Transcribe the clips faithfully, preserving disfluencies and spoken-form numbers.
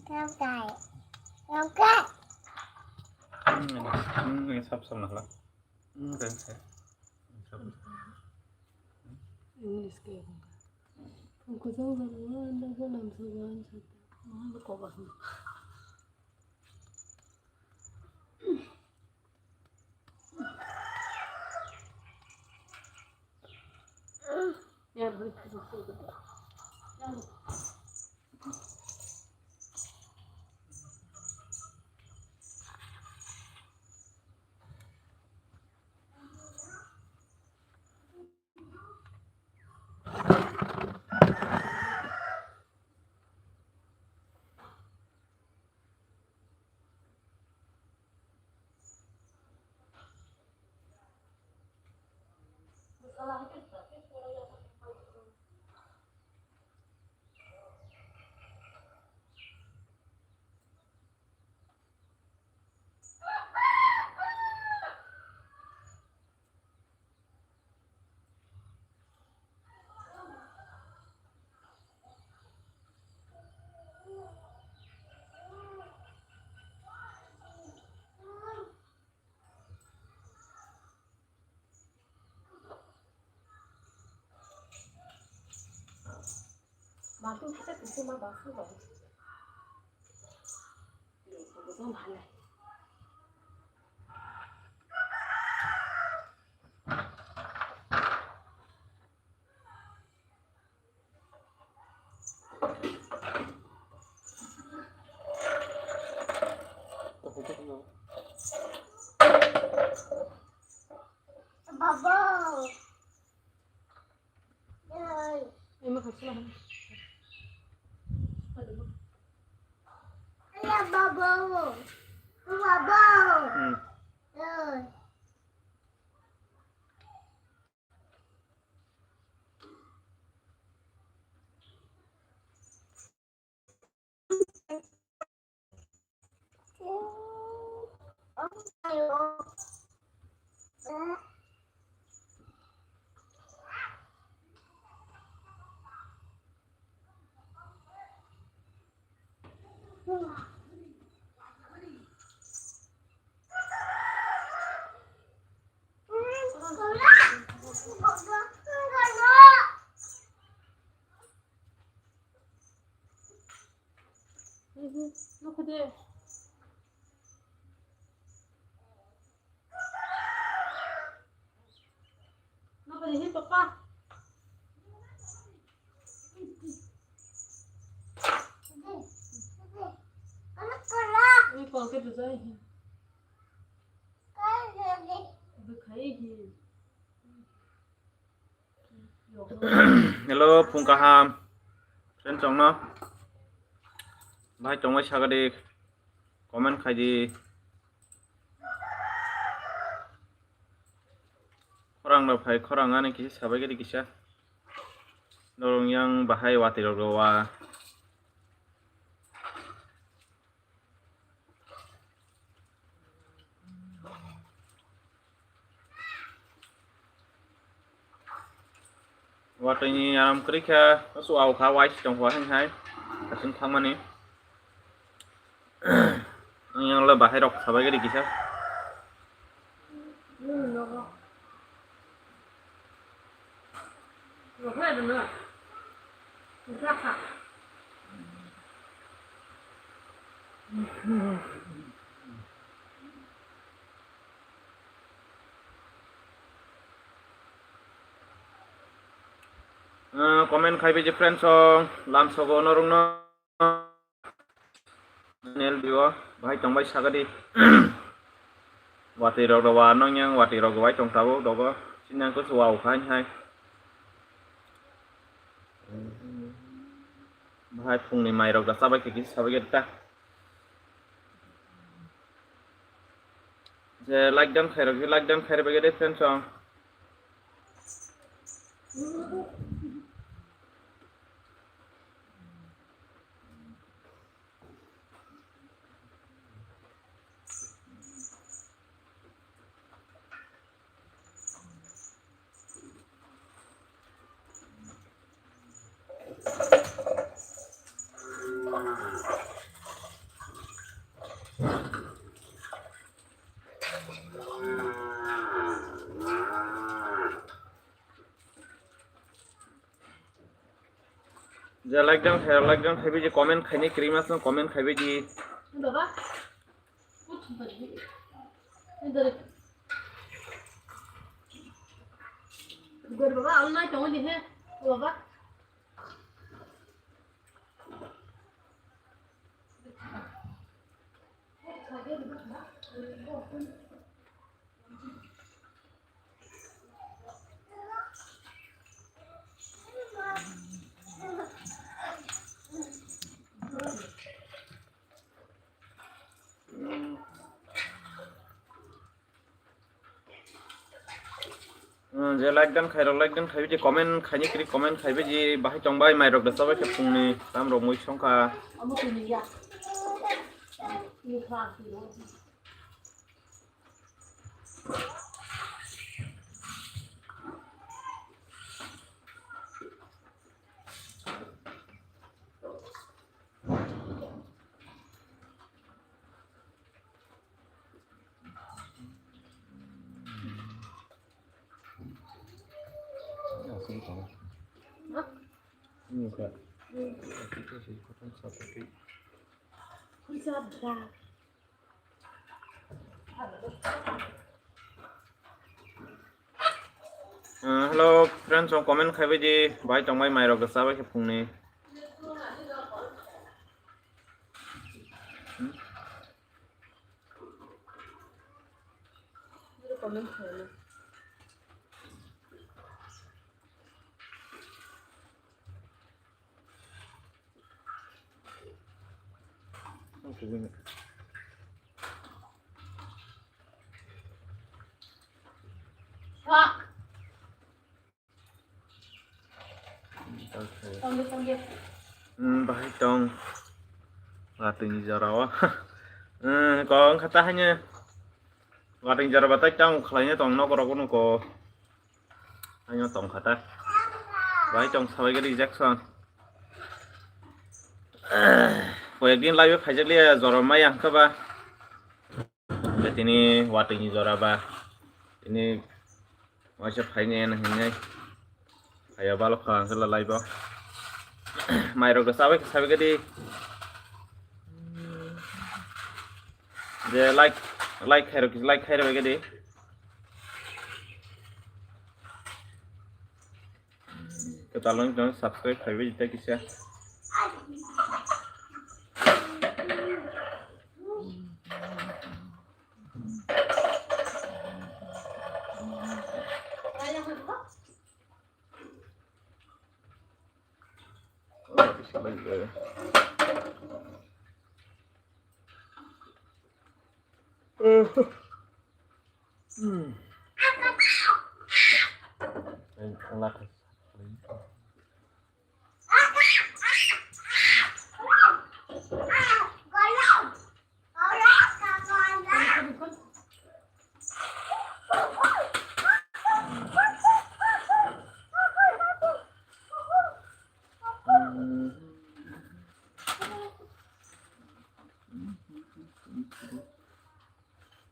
Lamkai. Lamkai. Hmm, hmm, ini sap-sap nahla. Hmm, kaya saya. Sap. English kaya. Ang kusa ko ba, ang kusa ko ba. Babo. Yay. Yay, babo. Babo. Hmm. Yay. Hello, phung kaham. Friend chongno. Bahai tongmai sagadi. Comment khaidi. Khorang rok phai, khorang ani kisa sabai gadi kisa. Norong yang bahai watwi rok rwa. Watwi ni aram kwrwi kha, su au kha, wai si tong kha, hai hai. Aswng thangmani. Yang le bahai rok sabai gadi kisa. Ah, comment khai bai je friends song, lam sogo norong no. Nel bio, bahai tongbai sagadi. Watwi rok rwa nong yang watwi rok rwai tong tabuk dogo. Sinang ko suwa ukhai hai. Bahai phungni mai rok da sabai kiki sabai geta. Je like dan khai rok, like dan khai rok bagede friends song. Like down khai, like down khai biji comment khaini kiri mas no comment khai biji. Baba. Baba, all night only he. Baba. Hmm, je like dan khairok, like dan khaibi je comment khaini kiri comment khaibi je bahai tongbai mairok da chabai khe phungni tamrok mui songkha. Uh, hello friends, rok comment khaibai di, bai tongbai mairok da chabai khe phungni. Hmm, bahai tong. Watwini jora o. Hmm, kok wngkha ta haino. Watwini jora batai tang khlaina tong nok rok no ko. Haino tong kha ta. Bahai tong sabai gari Jackson. Koyekdin live phaijak liya jora maya hwnkha ba. Hwnkhe tini watwini jora ba tini waisa phaini hwnwi phaiya balo kha hwnkhe lalai bo. Mairok da chabai khe sabai khe di. Je like, like khairok, like khairok khe di. Kwtal wng tong subscribe khaiwi tei kisa.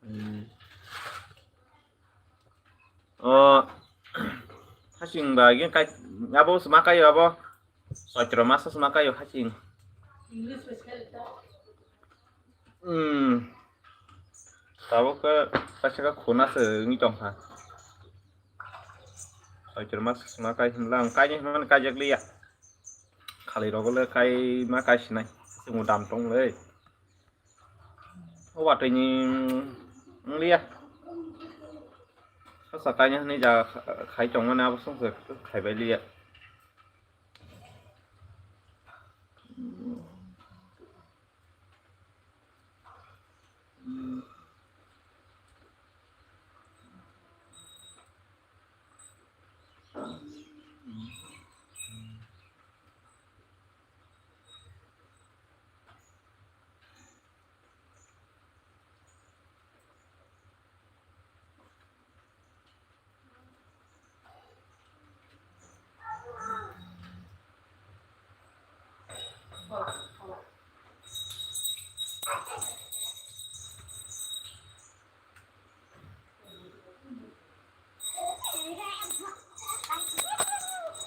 Hmm. O, hasing ba, yun kai, abo sma kayo abo. Soitro masa sma kayo hasing. Hmm. Tabuk ke, kaisa ke khuna se wngwi tongkha. Soitro masa sma kai himla, ang kaini himla kaijak liya. Khali rogole kai ma kai sinai. Chungo dam tong le. O watwini wng liya. Sasa kaina hwnwi ja khai tongmani abo songkhe khaibai liya.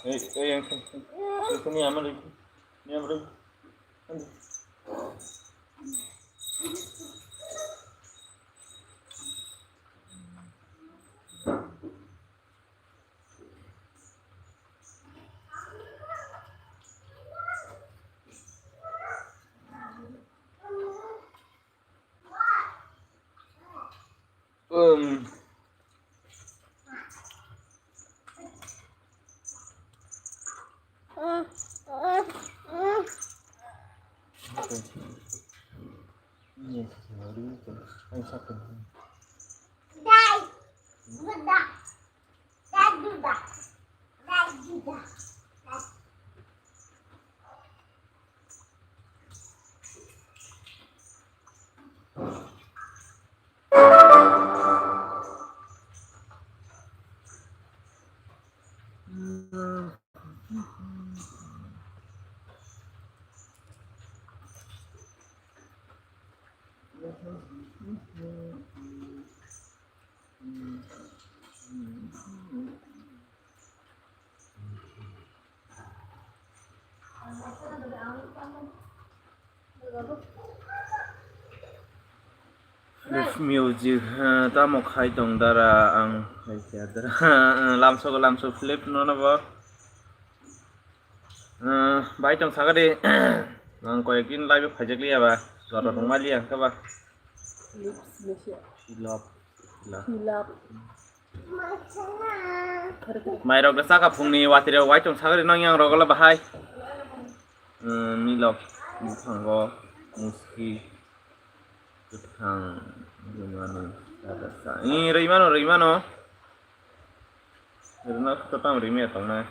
Ei, ei, ang sung, sung, sung, sung, ama lagi. Um. Flip music, eh, tamo khai tong dara ang khai kya dara. Lamsok lamsok flip nono bo. Eh, bai tong sakadi. Ang koyek din live phaijak liya ba. Jora tong mali ang kaba. Flip, flip. Filap. Filap. Filap. Mairok da saka phungni watwi rok wai tong sagri nang yang rogolo bahai. Hmm, milok buphango muski kwthang rwmani dada sa. Ih, rwimano, rwimano. Rwna khuto tamo rwmaya tongnai.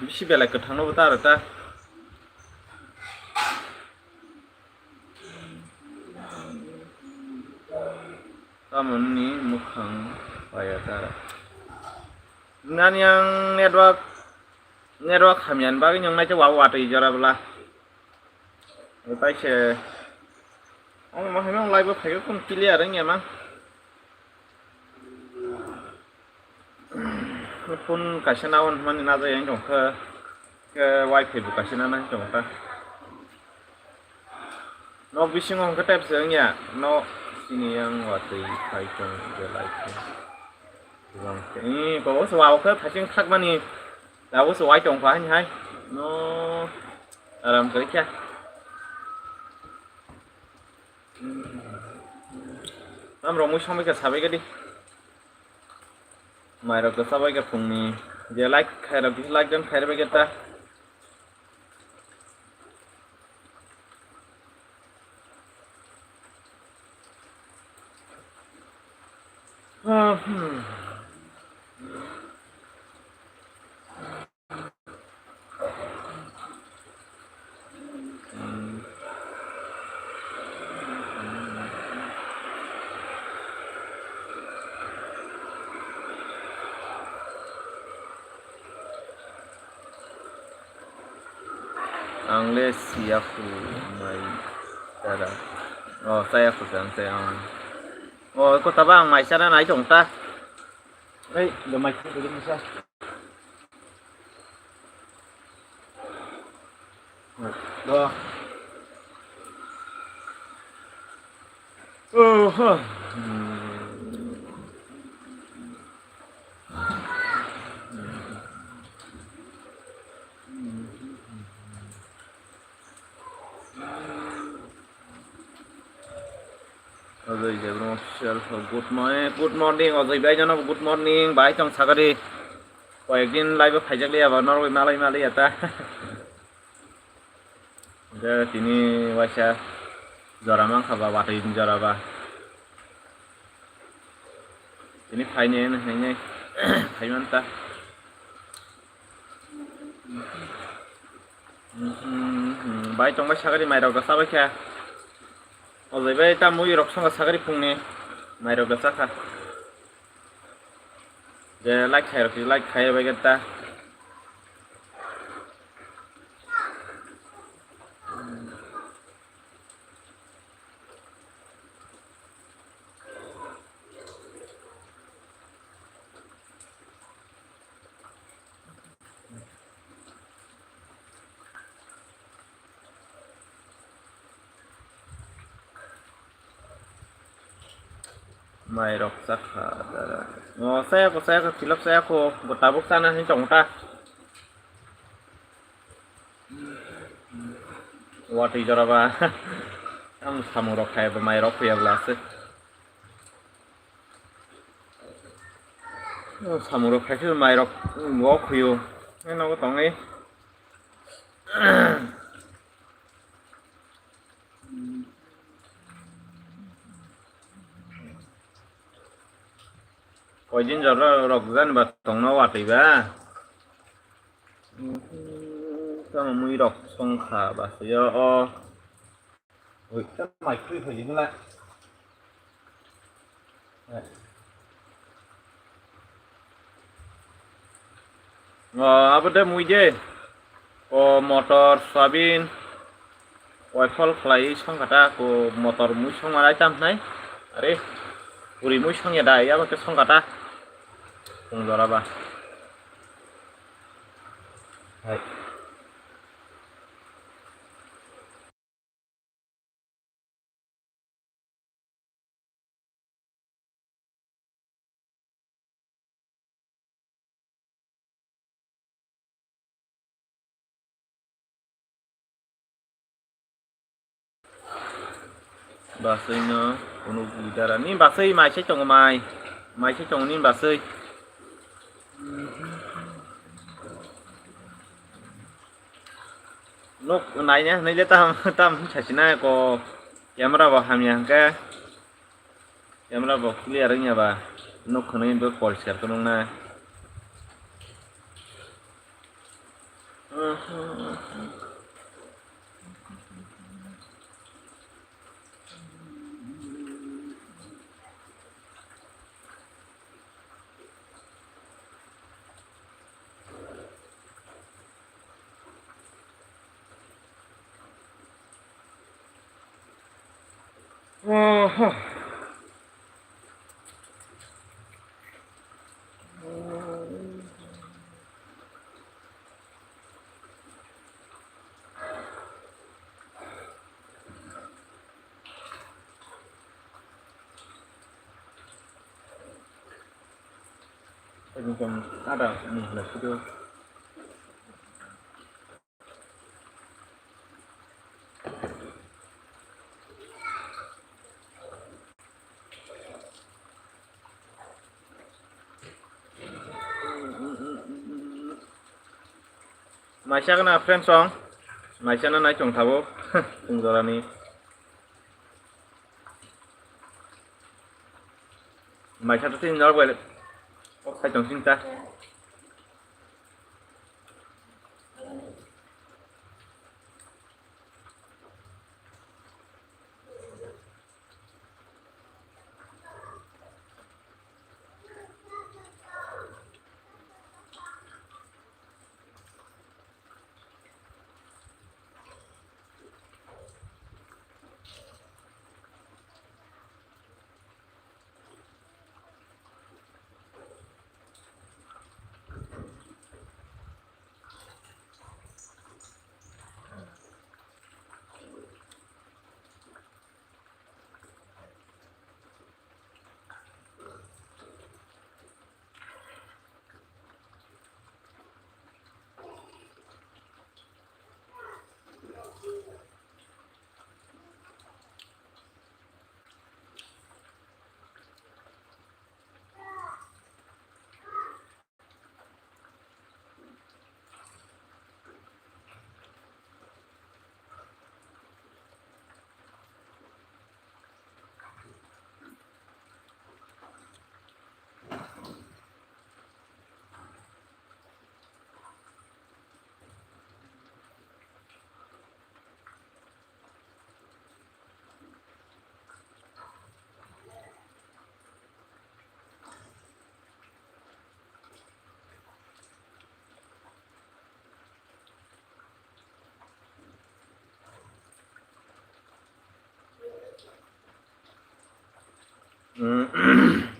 Bisi belai kwthangno bo ta rw ta. Tamoni mwkhang paya tara. Nani ang network, network hamya ni bagwi nung nai se wa watwi jora bwla. Tei se ang ma hamya live o phai khe kun clear wngya ma. Phone kaisa na on hwnmani najai ang tongkha, khe wifi bo kaisa na nang tongkha. Nok bisingo hwnkhe tep se wngya, no sini yang watwi khai tong belai khe. Tubang khe, ee, kobo se wao khe phaising thakmani, abo se wai tongkha haini hai. No, aram kwrwi khe. Tamrok mui somoi khe sabai khe di. Mairok da sabai khe phungni. Je like khairok kisa like dan khairok bai khe ta. Ah, hmm. Ang le siya khu mai dara. Oh, saya khu jang saya ang. Oh, ko taba ang mai sana nai tong ta. Ei, do mai khu do sa. Ojoi Debbarma official, good morning, good morning, Ojoi bhai jono good morning, bai tong sagari. Koyek din live o phaijak liya ba, norok bai malai maliya ta. Hwnkhe tini waisa jora mankha ba, watwi jora ba. Tini phaini hwnwi phaiman ta. Bai tongbai sagari mairok da chabai kha. Ojoi bai ta mui rok songkha sagari phungni mairok da chakha. Je like khairok si like khai bai ta. Mairok chakha. O, chayako, chayako, chilok chayako. Bo tabuk chana hinwi tongta. Watwi jora ba. Ang samung rok khai bo mairok phuya bla se. Samung rok khai se mairok bo phuyo. Nogo tongwi. Koidin jora rok jani ba tongno watwi ba. Tamo mui rok songkha ba se o. Oi, ta mai twi phai jingla. O, abo de mui de. O motor, soyabin, oifol khlai songkha ta, ko motor mui songma nai tam nai. Are, puri mui songya da, yabo ke songkha ta. Tong jora ba. Hai. Basui no kunu gidara ni basui mai se tongo mai, mai se tongo ni basui. Nuk naina hwnwi le tam tam sachina ko camera bo hamya hwnkhe. Camera bo clear wngya ba nuk khwnwi bo poriskar khe nuknai. Oho. Ada mung hwnwi sidi. Maisa gana friends song, maisa na nai chong thabo, chwng jorani. Maisa to tin jor bwle, kok sai tong sing ta.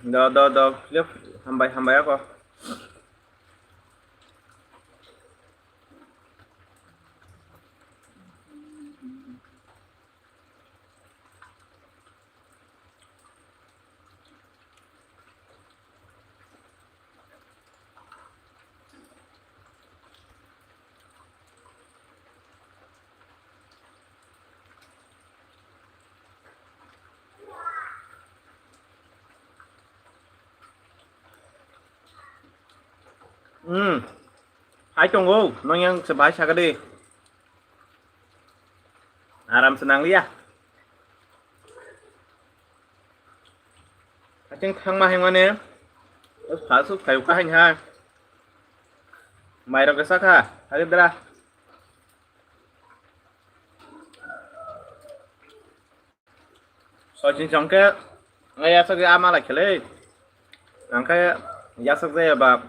Do, do, do, lep, hambai, hambai ako. Hmm. Hai tongo, nong yang se bai saka de. Aram se nang liya. Aching thang ma heng mane. Us phal su khai ka heng ha. Mai rok sa kha, hai dra. Sochin chong khe, ngai yasagwi a malai khelai. Ang khe yasakjaya ba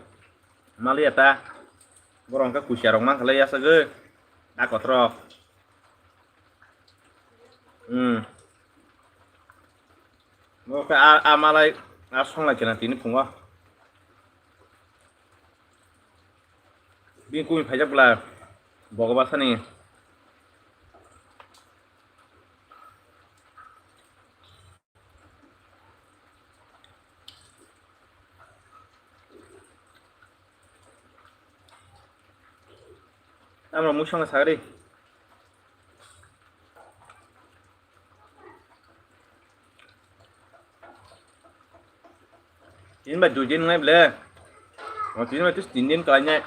maliya ta. Borok hwnkhe kusia rok mankha lai yasagwi. A kotrok. Hmm. Bo khe a, a malai a songlai kena tini phungo. Bini kumi phaijak bwla bogo basani. Tamo mui songno sagri. Tini bai dui din wngnai ble. O tini bai tus tin din kalai nai.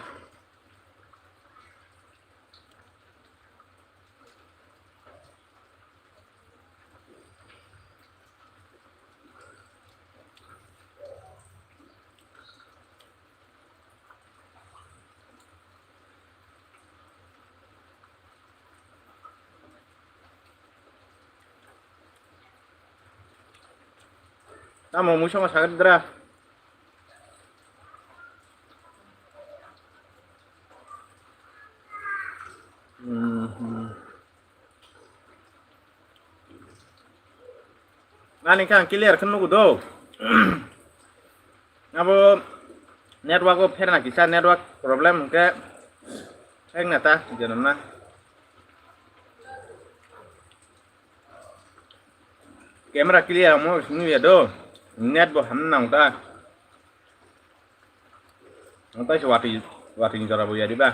Tamo mui songno sagri dra. Mhm. Nani khe ang clear khe nugo do. Abo network o pherna kisa network problem hwnkhe phekna ta jenom na. Camera clear mo simi ya do. Net bo ham nang ta. Ang tai se watwi, watwi ni jora bo ya diba.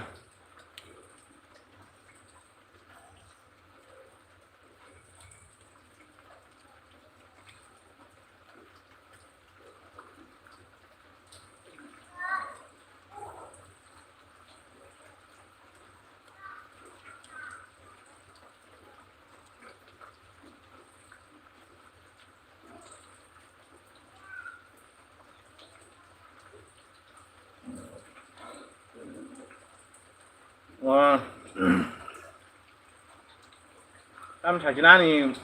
O, tam sakina ani,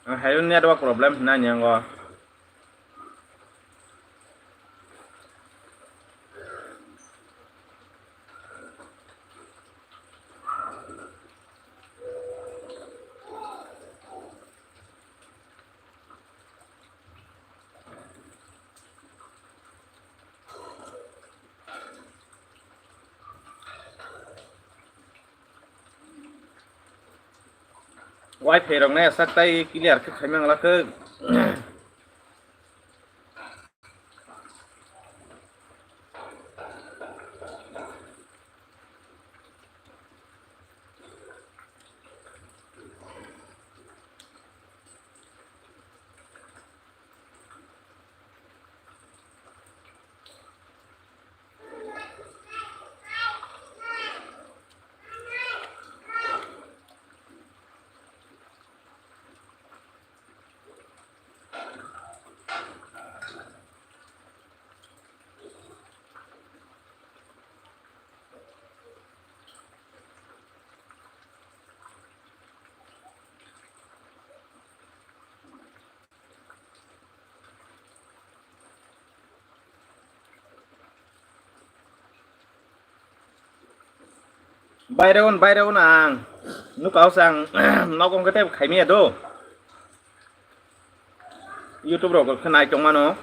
ang hai network problem hinani ango. Wifi rok nai sak tai clear khe khaimang la khe. Baire un, baire un ang. Nukao se ang nogo hwnkhe tei khaimaya do. YouTube rok khe nai tongmano.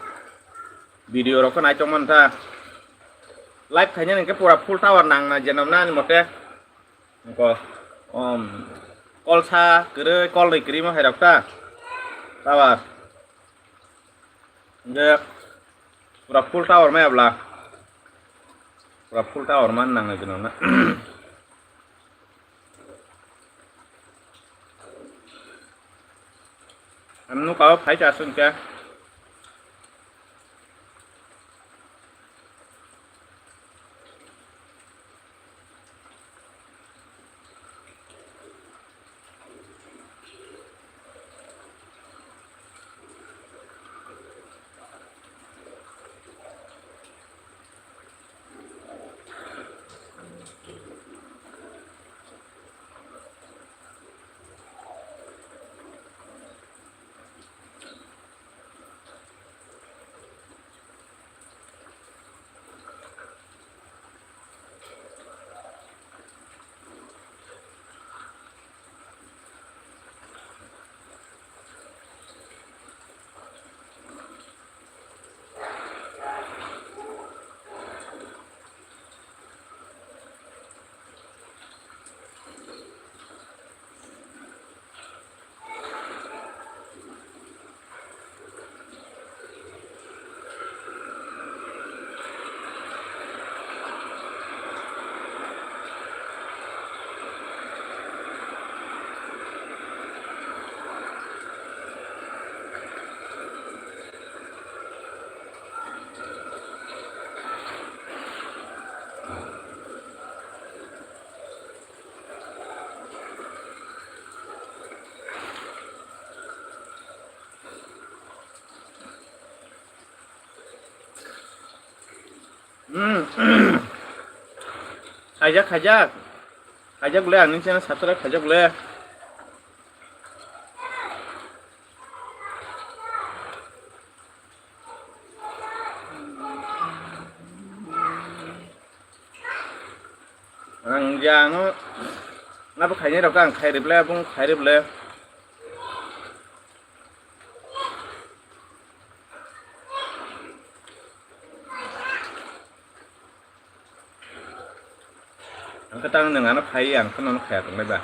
Video rok khe nai tongmano ta. Live khainani hwnkhe pura full tower nang na jenom na ani mote. Ko, um, kol sa kwrwi, kol rwi kwrwi ma hai rok ta. Tower. Hwnkhe pura full tower maya bwla. Pura full tower man nang nai jwnang na. Ang nukao phai cha aswk khe. Hmm. Khaijak, khaijak. Khaijak le, ang nini channel subscribe khaijak le. Ang jano abo khainai rok ang khai rwble, abong khai rwble. Ang khe tang nwng ano khai, ang khe nono khaya tongnai ba.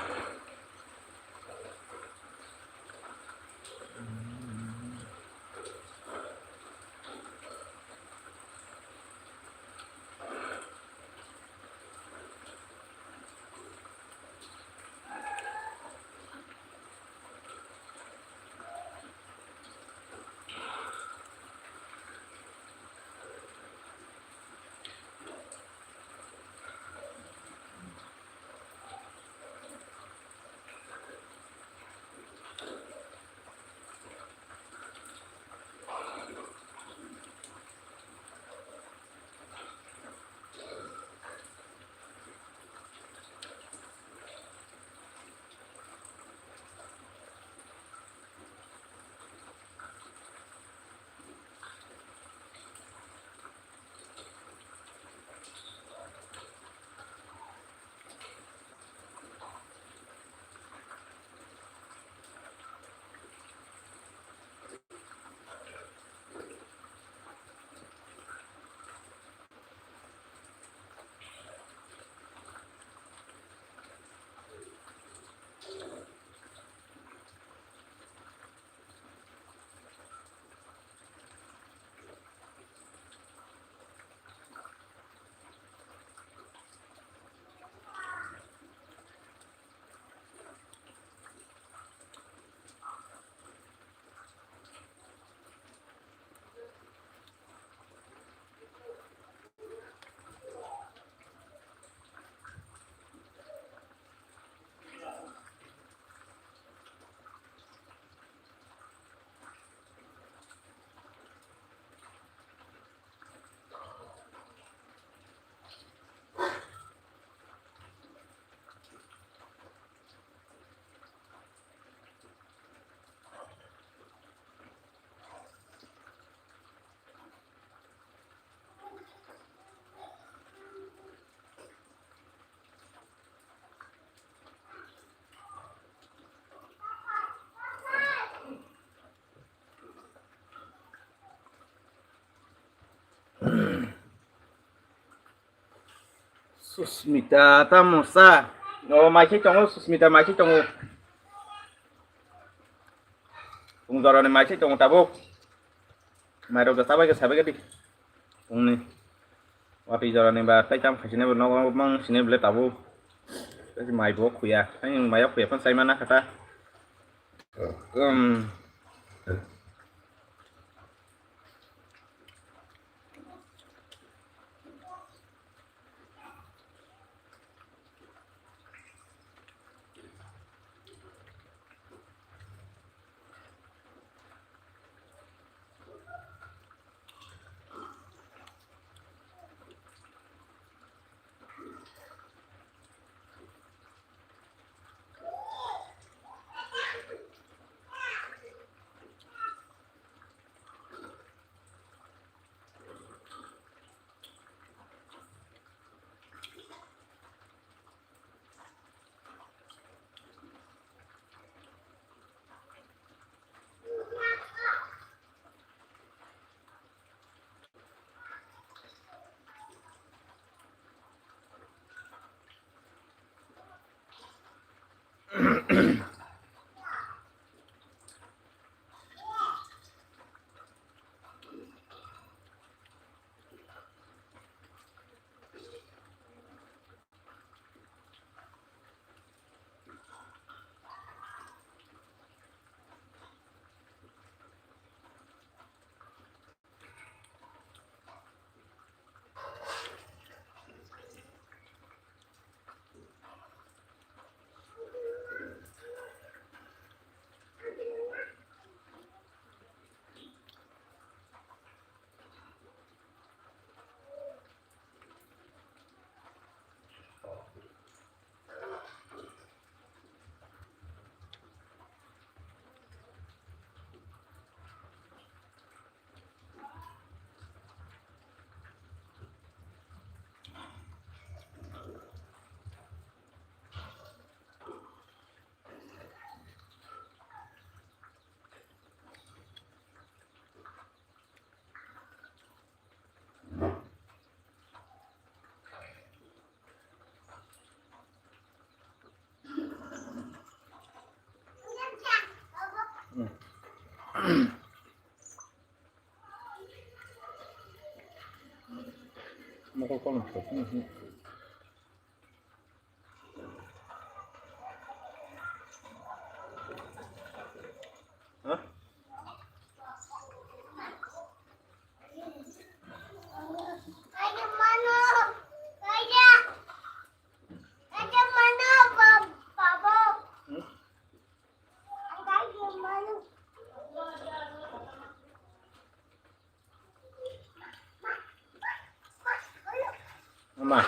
Susmita tamo sa. O, mai se tongo, Susmita mai se tongo. Pung jorani mai se tongo tabuk. Mai rok sabai ke sabai ke di. Pungni. Watwi jorani ba tai tam khaisine bo nogo mang sine bole tabuk. Mai bo khuya. Ang mai khuya phan sai mana kata. Um. Mokol kolom. Ama.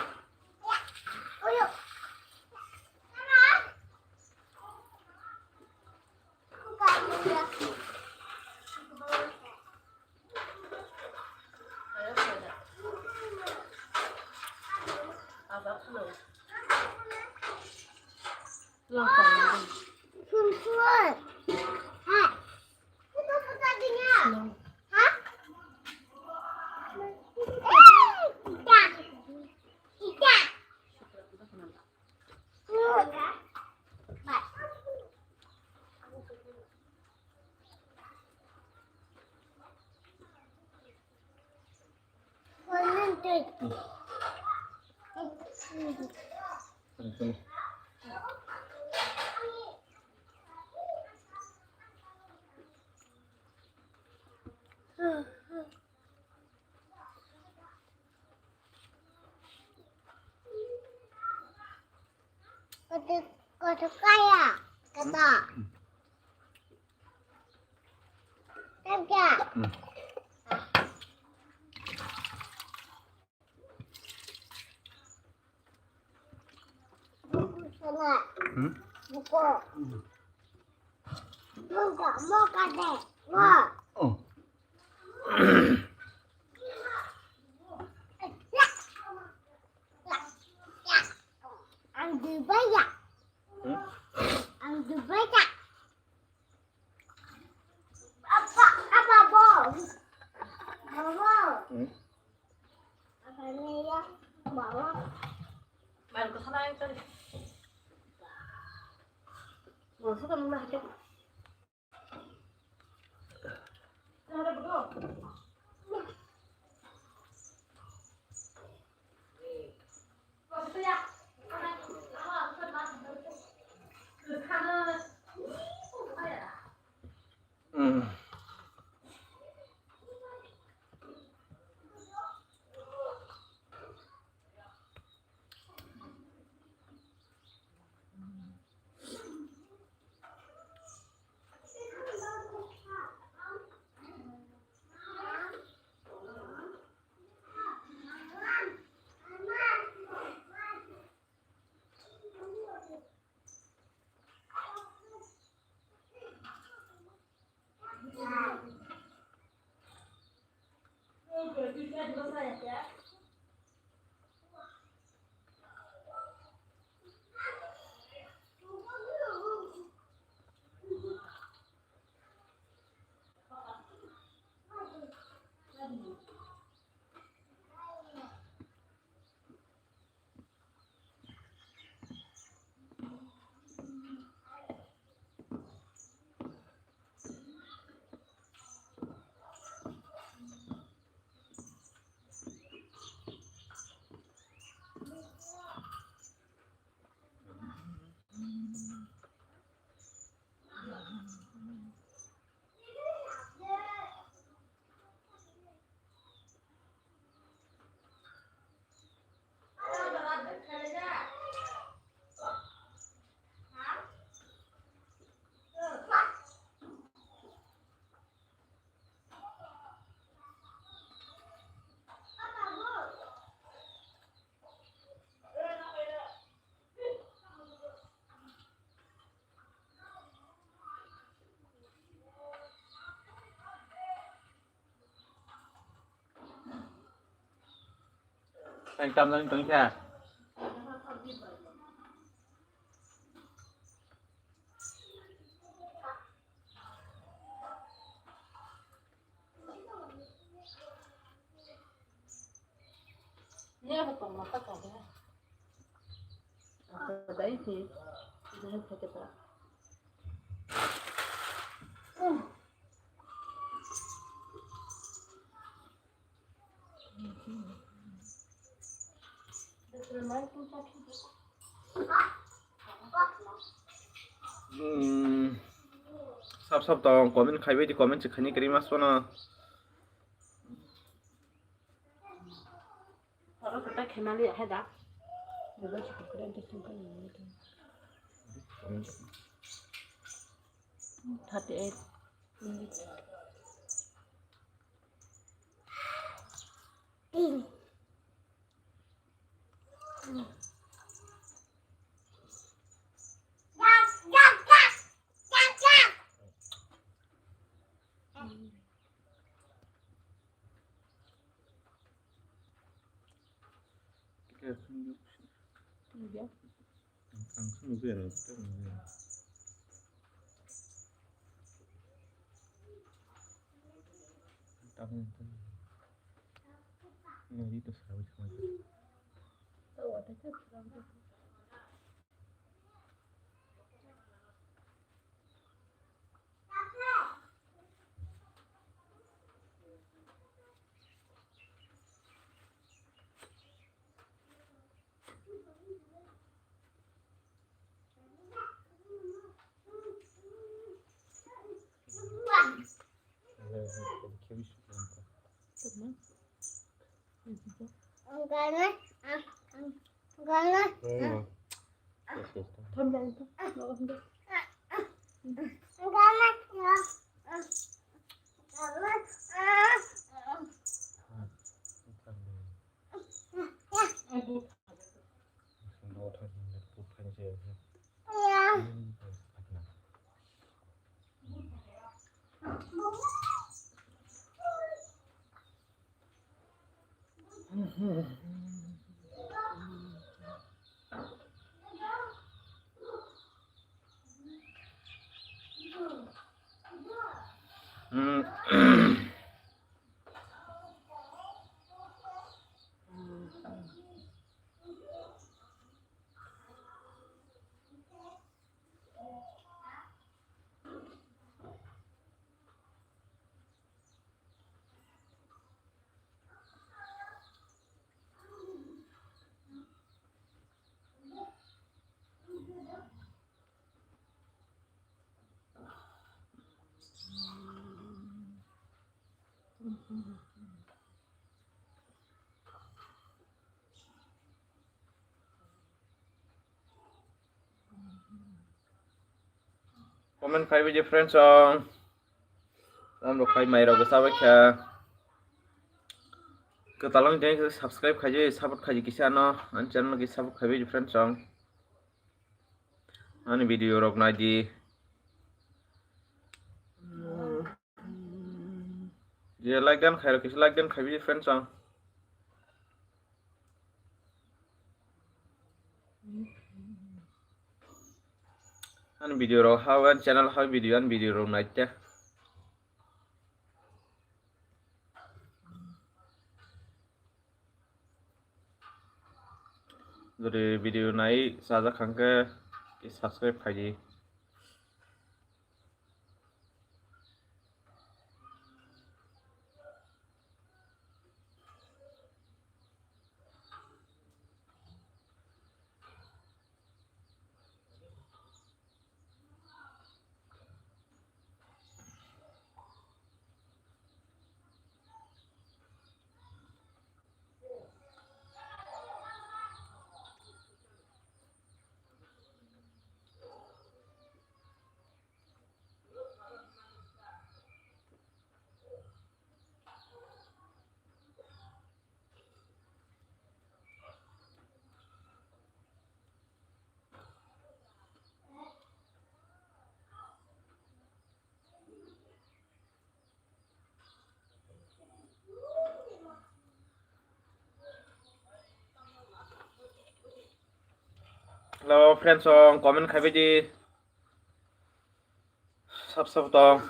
Kotor, kotor kaya, kata. Kaya. Buku sana. Hmm? Buku. Buku, mau kade. Wah. Oh. Ang dibaya. Hmm? Ang dibaya. Apa, apa, bos? Bos. Hmm? Apa ni ya? Bos. Baru ke sana yang tadi. Bos, kamu lah, Cok. Ang tamna ni tongkha. Ni abo tongma ta kha de. Ang ta dai si. Dai kha ta. Hmm. Sab sab tong comment khaibai di, comment se khaini kari mas pono. Thirty eight. Comment khai bidi friends song. Tamrok khai mai rok sa bai kha. Kwtal wng tini subscribe khai di, support khai di kisa no. Ani channel ki support khai bidi friends song. Ani video rok nai di. Je like dan khai rok kisa like dan khai bidi friends song. Ani video rok ha, ani channel ha video, ani video rok nai te. Jodi video nai sajak hangke subscribe khai di. Hello friends song, comment khai bidi. Sab sab tong.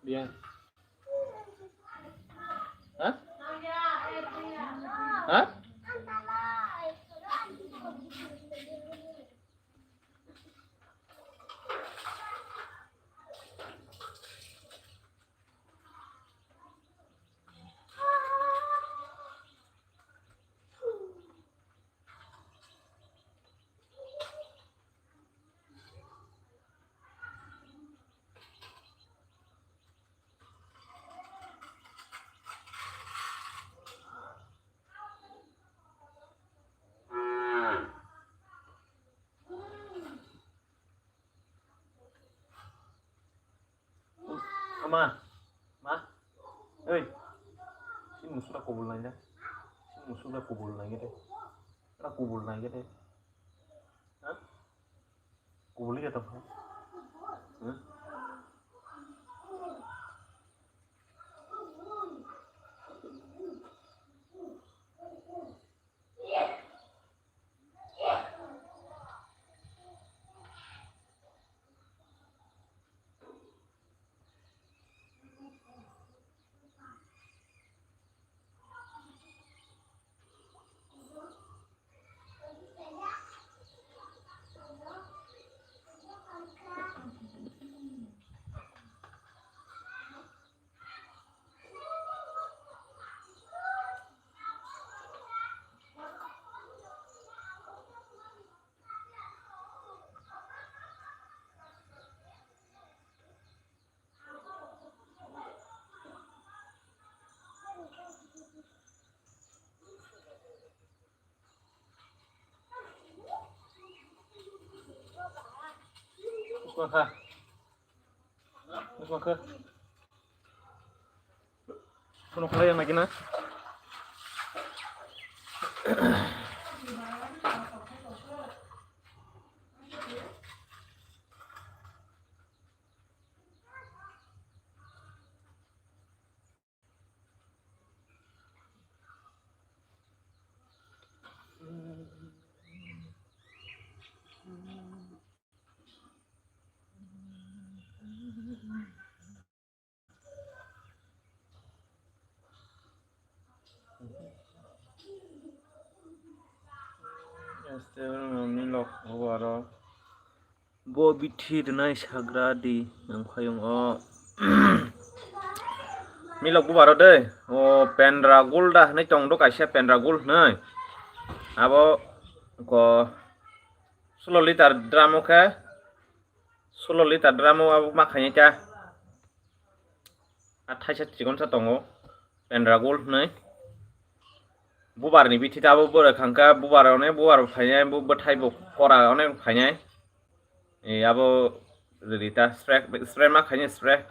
Bien. Ha? Ha? Ama, ma, oi, si musura kubul nai da, si musura kubul nai gede, era kubul nai gede, ha? Kubul ya tong, ha? Bwsma kha. Bwsma kha. Bono khlai yang lagi na. Este, ni lok, aro. Bo bithi rwnai sagra di, ang phayung o. Milok bubaro de, o Pendra Gul da hwnwi tong do kaisa Pendra Gul hwnwi. Abo ko sulo litar drum o khe, sulo litar drum o abo ma khainai ta. A thaisa chikonsa tongo, Pendra Gul hwnwi. Bubar ni bithi ta abo bwrwi khangkha, bubar onek bubar phainai, bo bwthai bo kora onek phainai. E abo rita spray, spray ma khainai spray.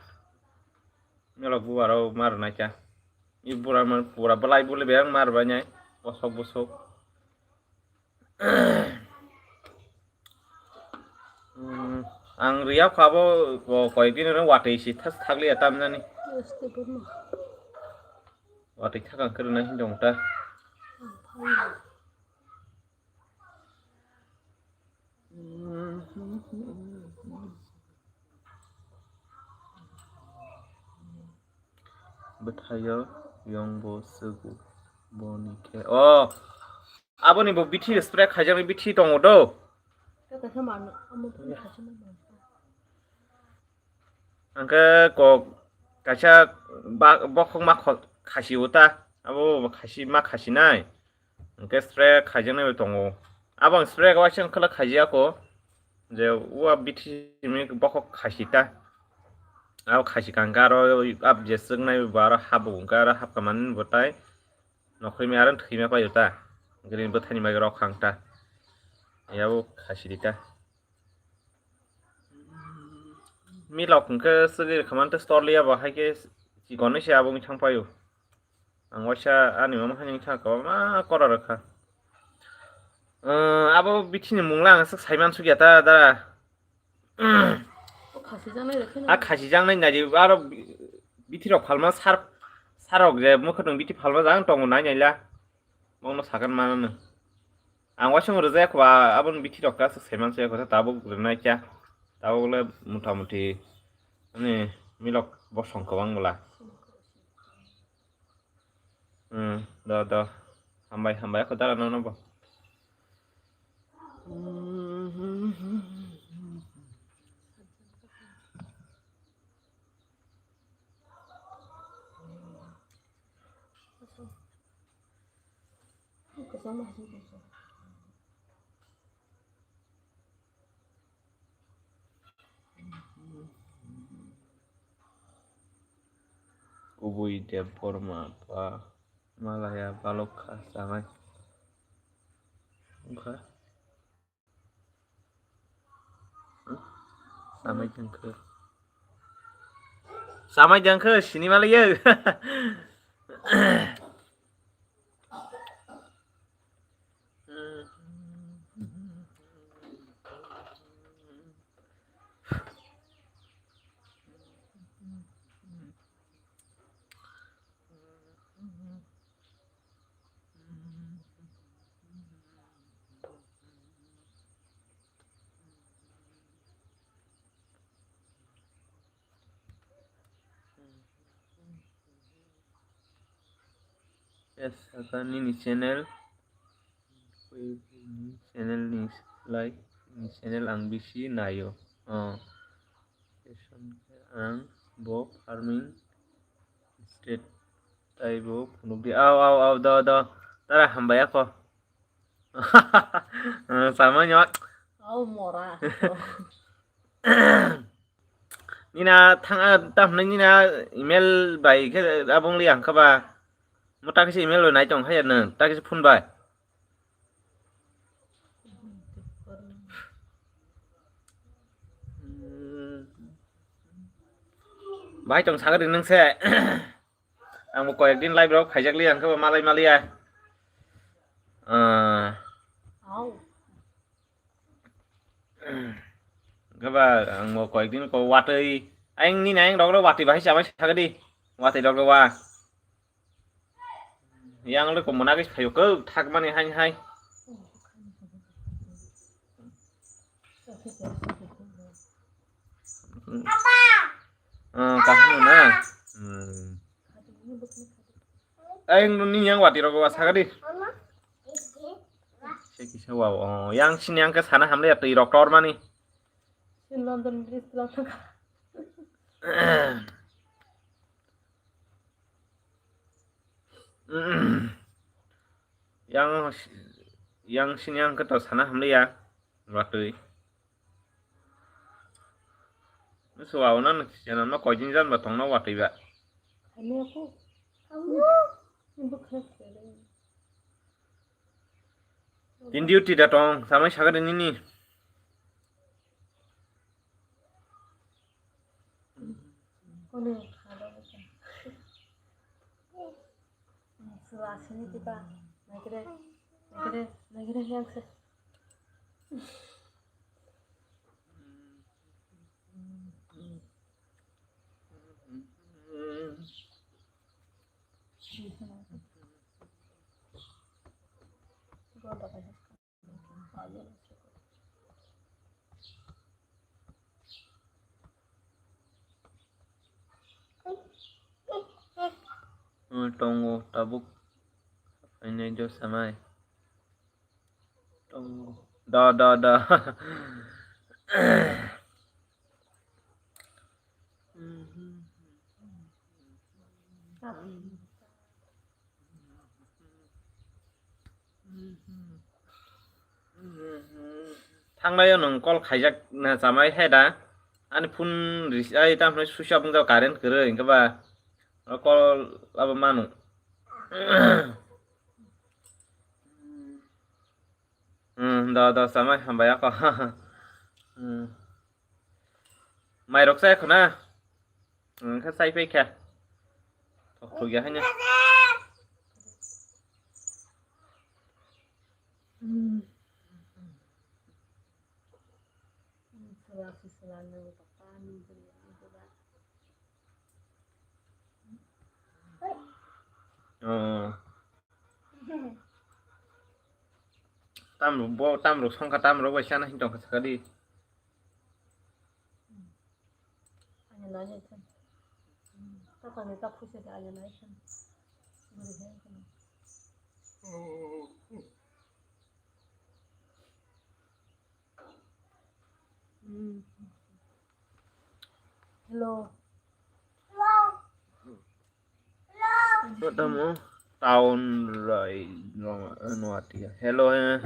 Melo bubar o mar naikha. I bura man pura belai bule beng mar bainai. Bosok bosok. Hmm, ang riya kha bo, bo koyekdin oro watwi si thas thakliya tamjani. Watwi thakang kwrwna hinwi tong ta. Bwthaio yong bo swgo boni khe. O, aboni bo bithi spray khaijaknai bithi tongo do. Hwnkhe kok kaisa ba-, bokhok ma kho-, khasi o ta. Abo khasi ma khasi nai. Hwnkhe spray khaijaknai bai tongo. Abo ang spray waisa wngkha khaijak o. Je ua bithi simi bokhok khasi ta. Abo khasi kangkha aro ab jeswknai bo aro habo hwnkha aro hapkha mani bo tai. Nokhormi aro thwima paio ta. Green bwthani bai rok khang ta. Yabo khasi di ta. Milok hwnkhe swgwi rwkha mantwi store liya bo hai khe chikonwi se abo wngwi thang paio. Ang waisa ani mama hani wngkha kwbangma kora rwkha. Abo bithini mungla ang swk saiman sukya ta dara. Khasijaknai rwkhe. A khasijaknai naidi aro bithirok phalma sar, sarok je mwkhwtwng bithi phalma jang tongo nai naila. Bongno sakhan mananw. Ang waisa rwjak ba aboni bithi rok ta saiman se kotha tabuk rwnai kya. Tabuk le mota moti ani Milok bosong kwbang bwla. Hmm, do, do. Hambai, hambai, ako dara nono bo. Kubui Debbarma ba malaya balok kha chanai. Wngkha. Samai jangkhe. Samai jangkhe, sini malaya. Yes, saka nini channel. Channel ni like, nini channel ang bisi naio. Oh. Ang bo farming state tai bo phunukdi. Au, au, au, do, do. Tara hambai ako. Samanya. Au mora. Nina thang a, tam hwnwi nina email bai khe abong li ang kha ba. Mo ta khe email bai nai tong kha ya nang, ta khe phone bai. Bai tong sagri nang se. Ang bo koyek din live rok khaijak li ang khe ba malai maliya. Ah. Au. Gaba ang mo koyek din ko watwi. Ayang ni nayang rok watwi bahai chamai sagadi. Watwi rok wa. Yang le ko mona ke phayo ko thak mani hai hai. Ah, kaham na. Hmm. Ayang ni yang watwi rok wa sagadi. Se kisa wa, oh, yang sini yang ke sana hamle ya twi rok tor mani. London Bridge lang thang. Yang, yang sini yang ke to sana hamle ya. Watwi. Suwa ona channel no koijin jan ba tongna watwi ba. Ani aku. Ini bukan. Tin duty da tong, samai sagade nini. Kone khado ka. Sila sini kita. Nagre, nagre, nagre yang se. Tongo tabuk hainai jo samai. Tongo. Da, da, da. Thangnaio nwng call khaijak na chamai hai da. Ani phone ris-, ai tamo switch off wngjak, current kwrwi hwnkhe ba. O call abo manu. Hmm, da, da, chamai hambai ako. Hmm. Mairok chai khuna. Ang kha chai phai kha. Thok thok ya hanya. Oh. Tamrok bo, tamrok songkha, tamrok bai sana hin tongkha sakadi. Ani nani thang. Tata ni ta phuisa de aja nai khan. Buri hai khan. Hmm. Hello. Tamo town rai no no atia. Hello eh.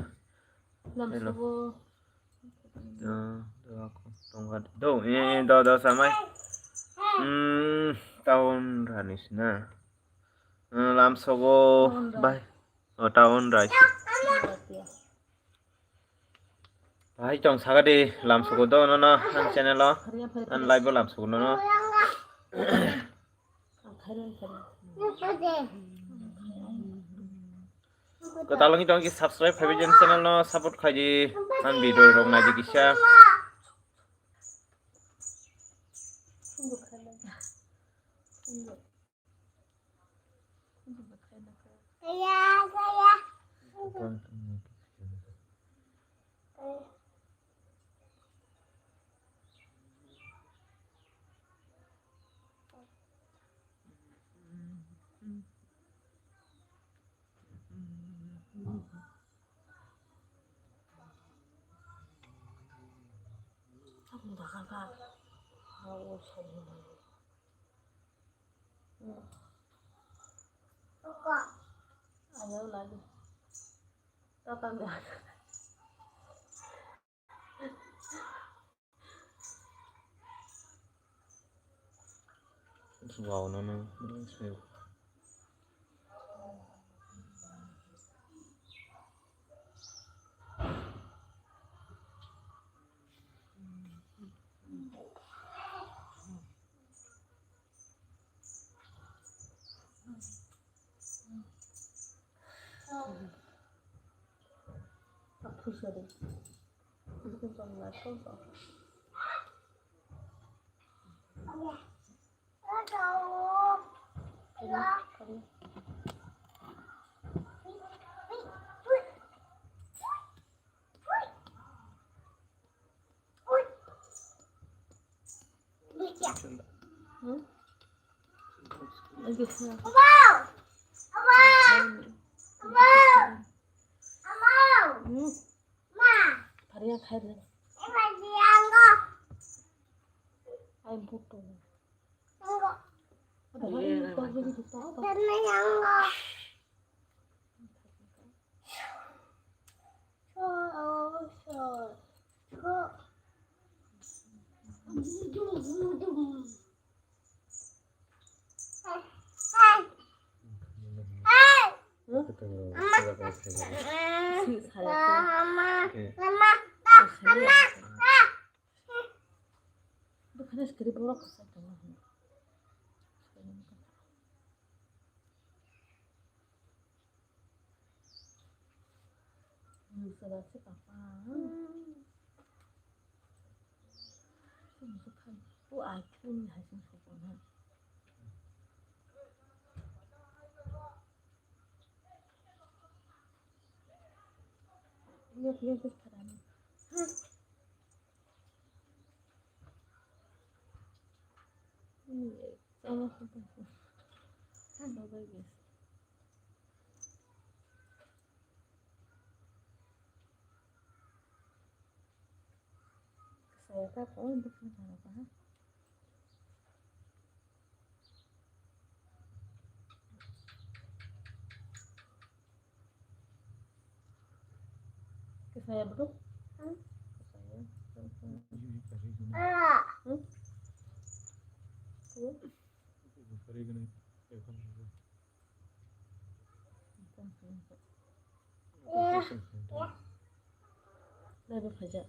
Lam Hello. Subo. Do do do do eh do do samai. Hmm, town rani sina. Hmm, lam sogo Town rai. Bai. O town rai. Atia. Hai tong saka di lam sugo do no no an channel o. An live o lam sugo no no. Ko talong tong ki subscribe khai di channel no support khai di an video rok nai di kisa. Ayo lagi. Tatang ya. Wow, no, no, no, no. Saya tak tahu untuk negara apa. Ke saya betul? Ke saya. Hmm? Hmm? Naibe phaijak.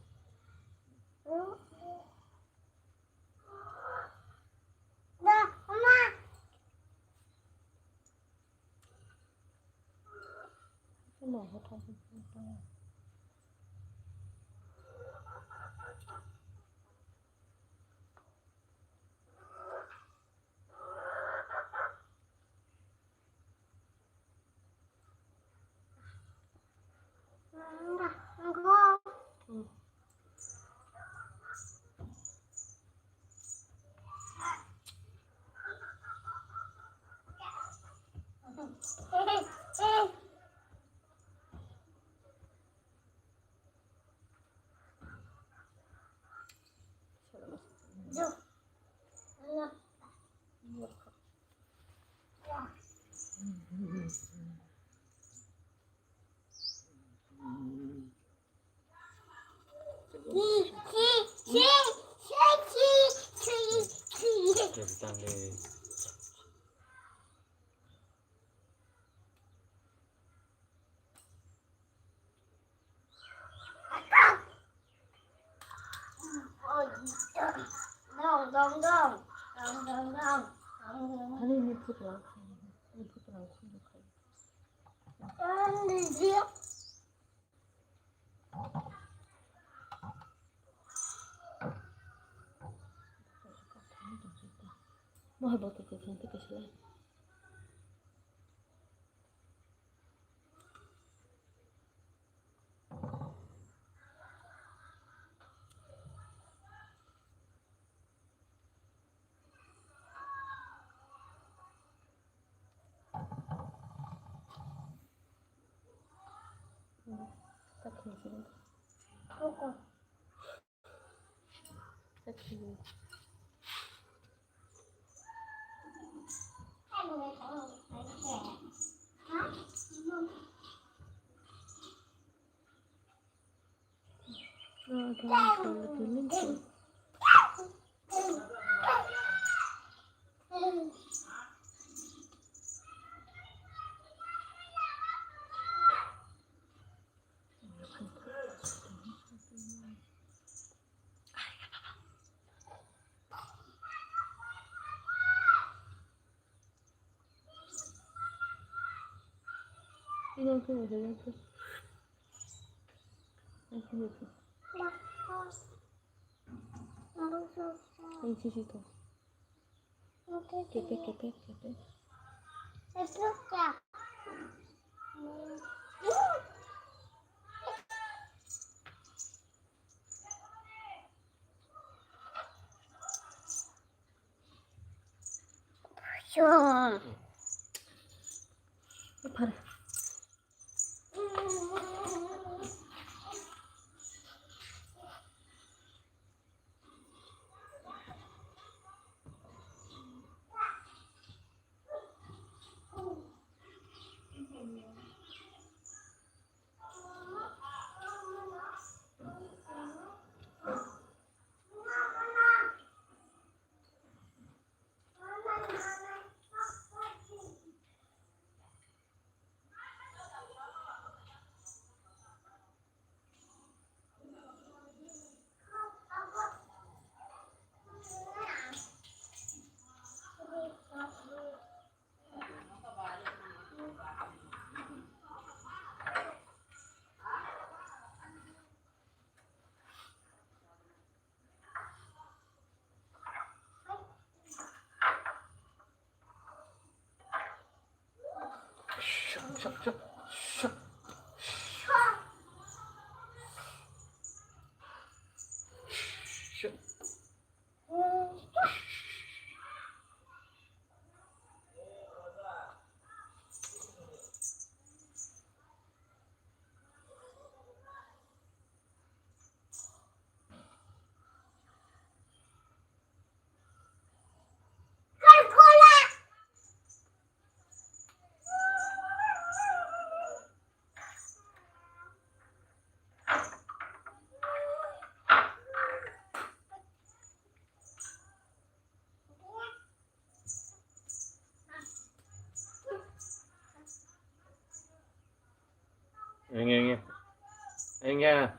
Mohai boto kwthang tei kwchwla. Kepek, kepek, kepek. Enge, enge. Enge.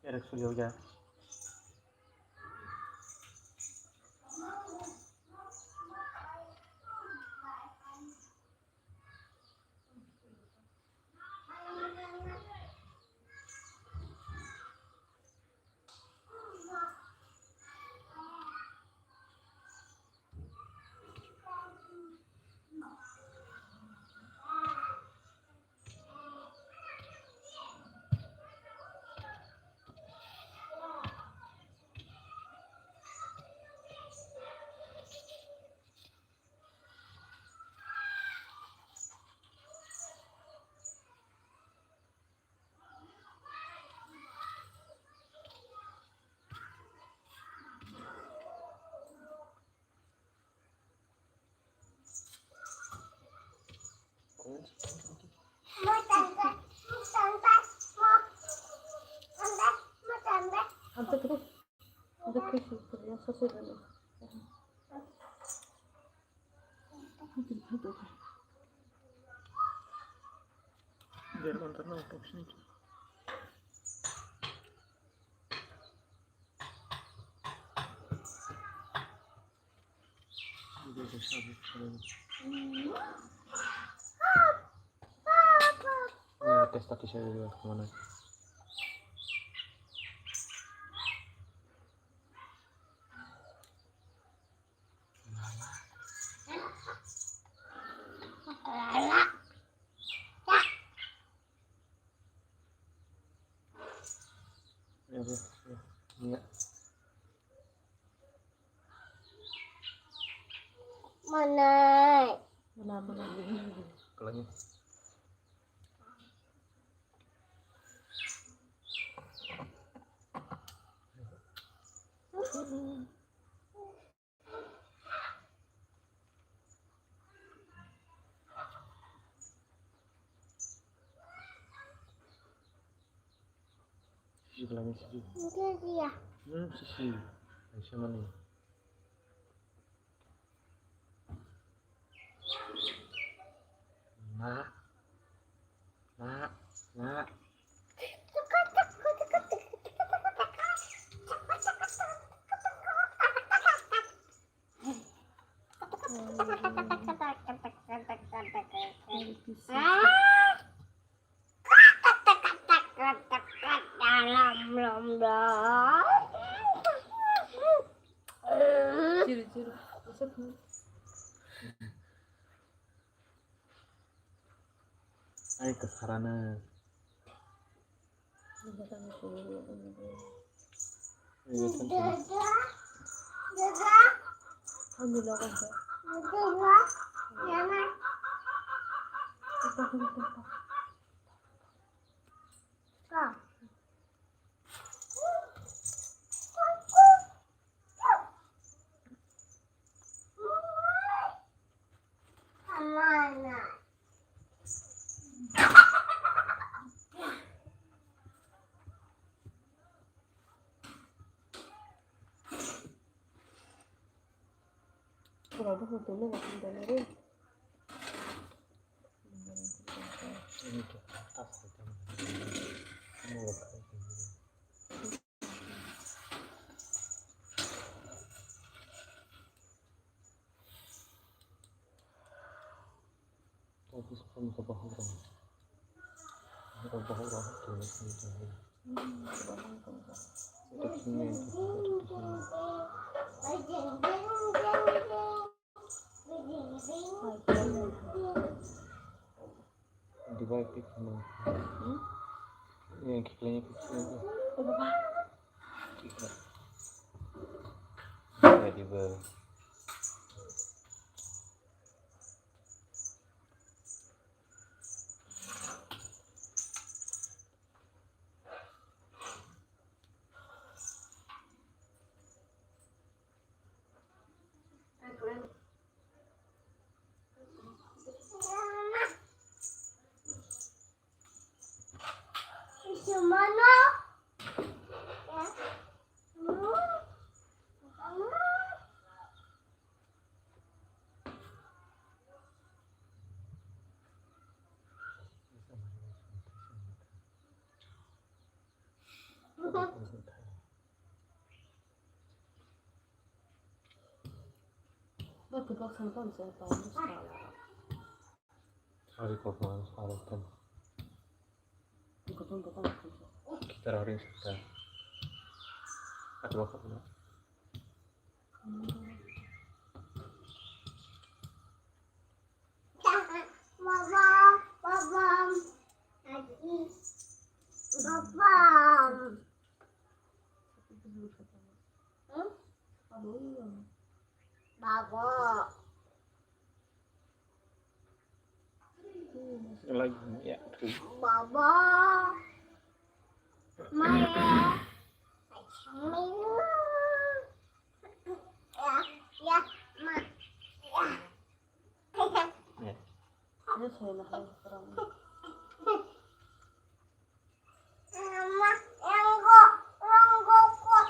Erek suli hoja. Testa kisa mana. Manai. Mana, mana. Kalau ni. Sisi belai ni sisi. Enggak dia. Hmm, sisi. Aisyah mana? Nak. Nak. Nak. Ai kwkharano. Dubai pick mo. Hmm? Yang kita ni pick mo. Oh, baba. Ready, bro. Ari kok man sarok kan. Kita hari kita. Aku bakal. Baba, baba, baba. Hmm? Baba. Like, yeah. Baba. Maya. Maya. Ya, ya, ma. Ya. Ya. Ini saya lah, ya, kurang. Mama, ronggo, ronggo ko.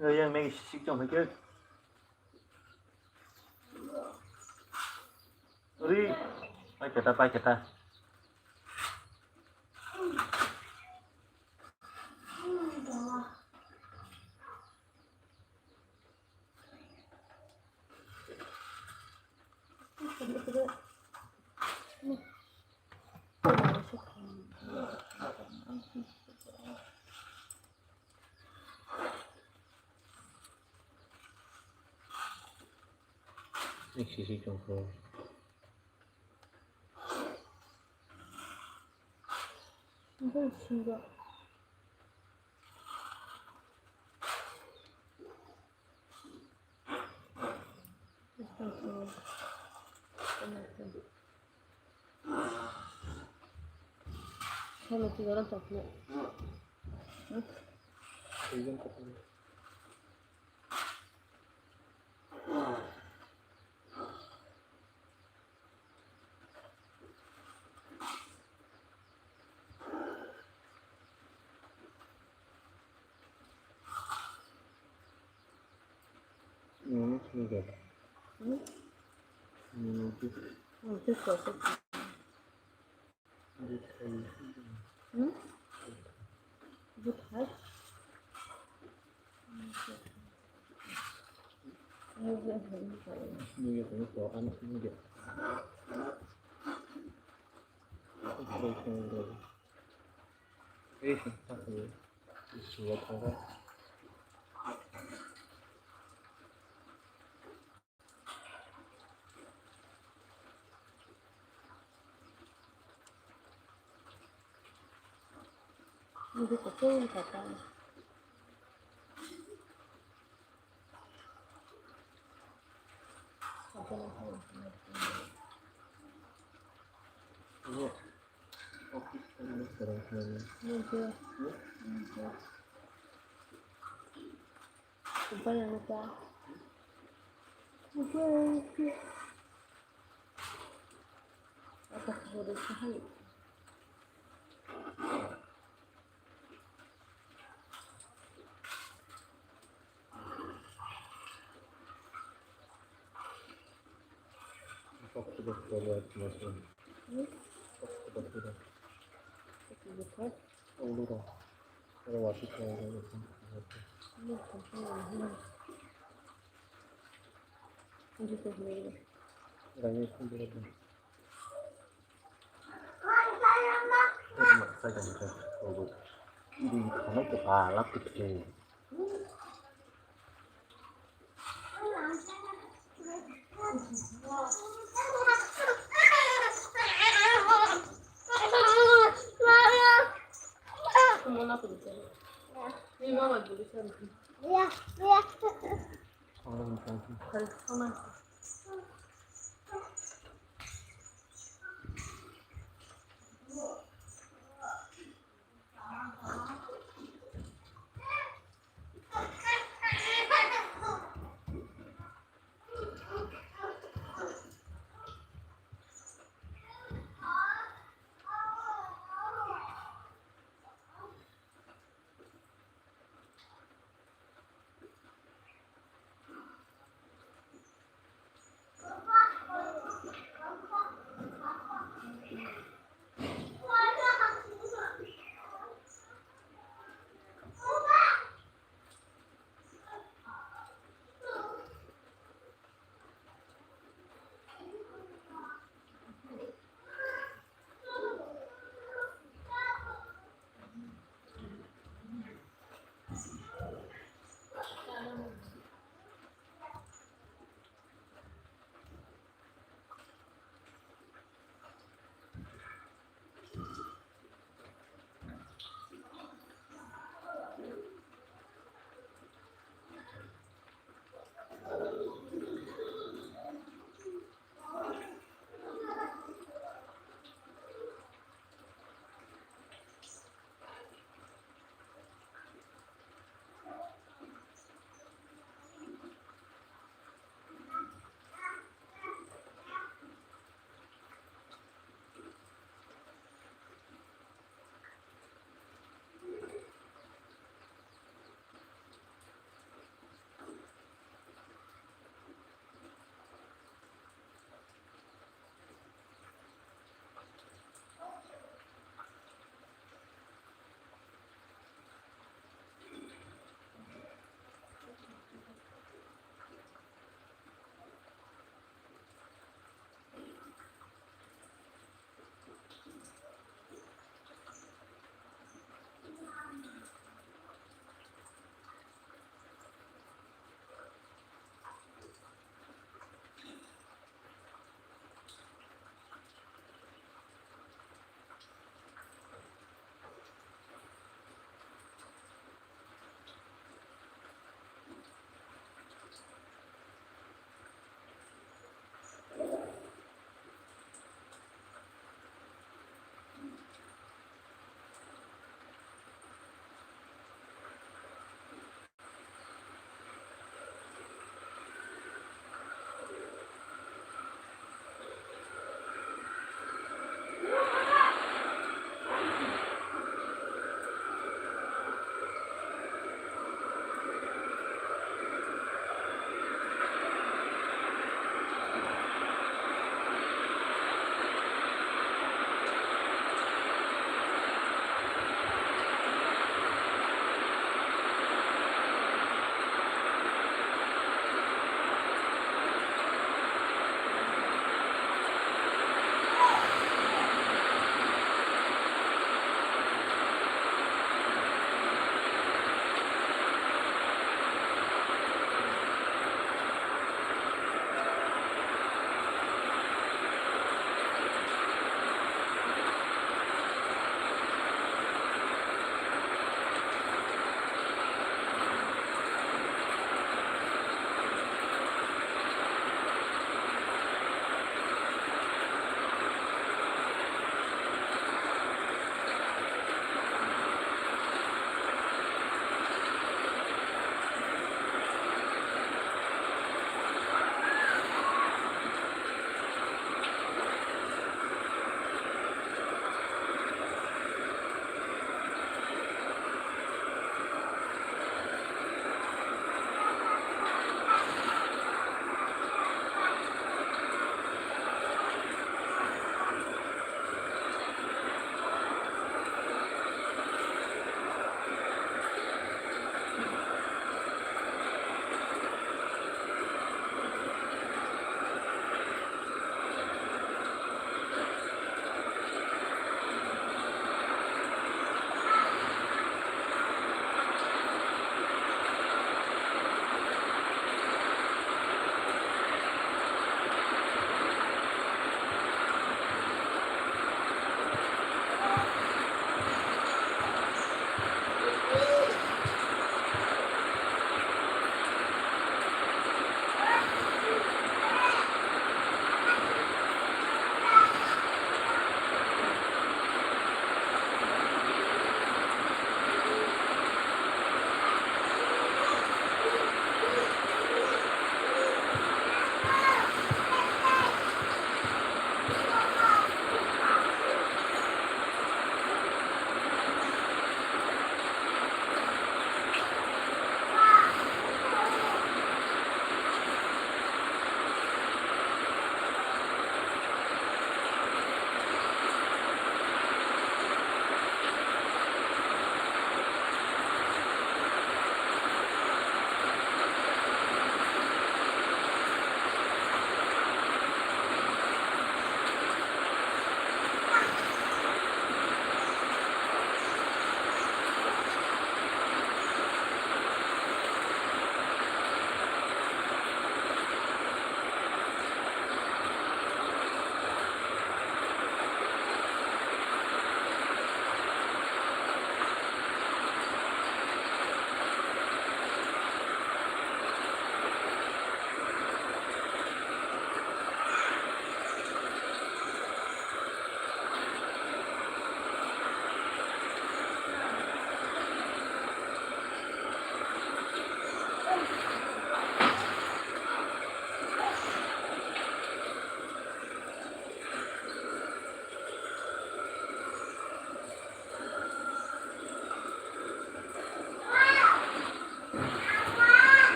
Yang Maggie sisik chong hai khe. Ri, pai keta, pai keta. Sisi chongkho.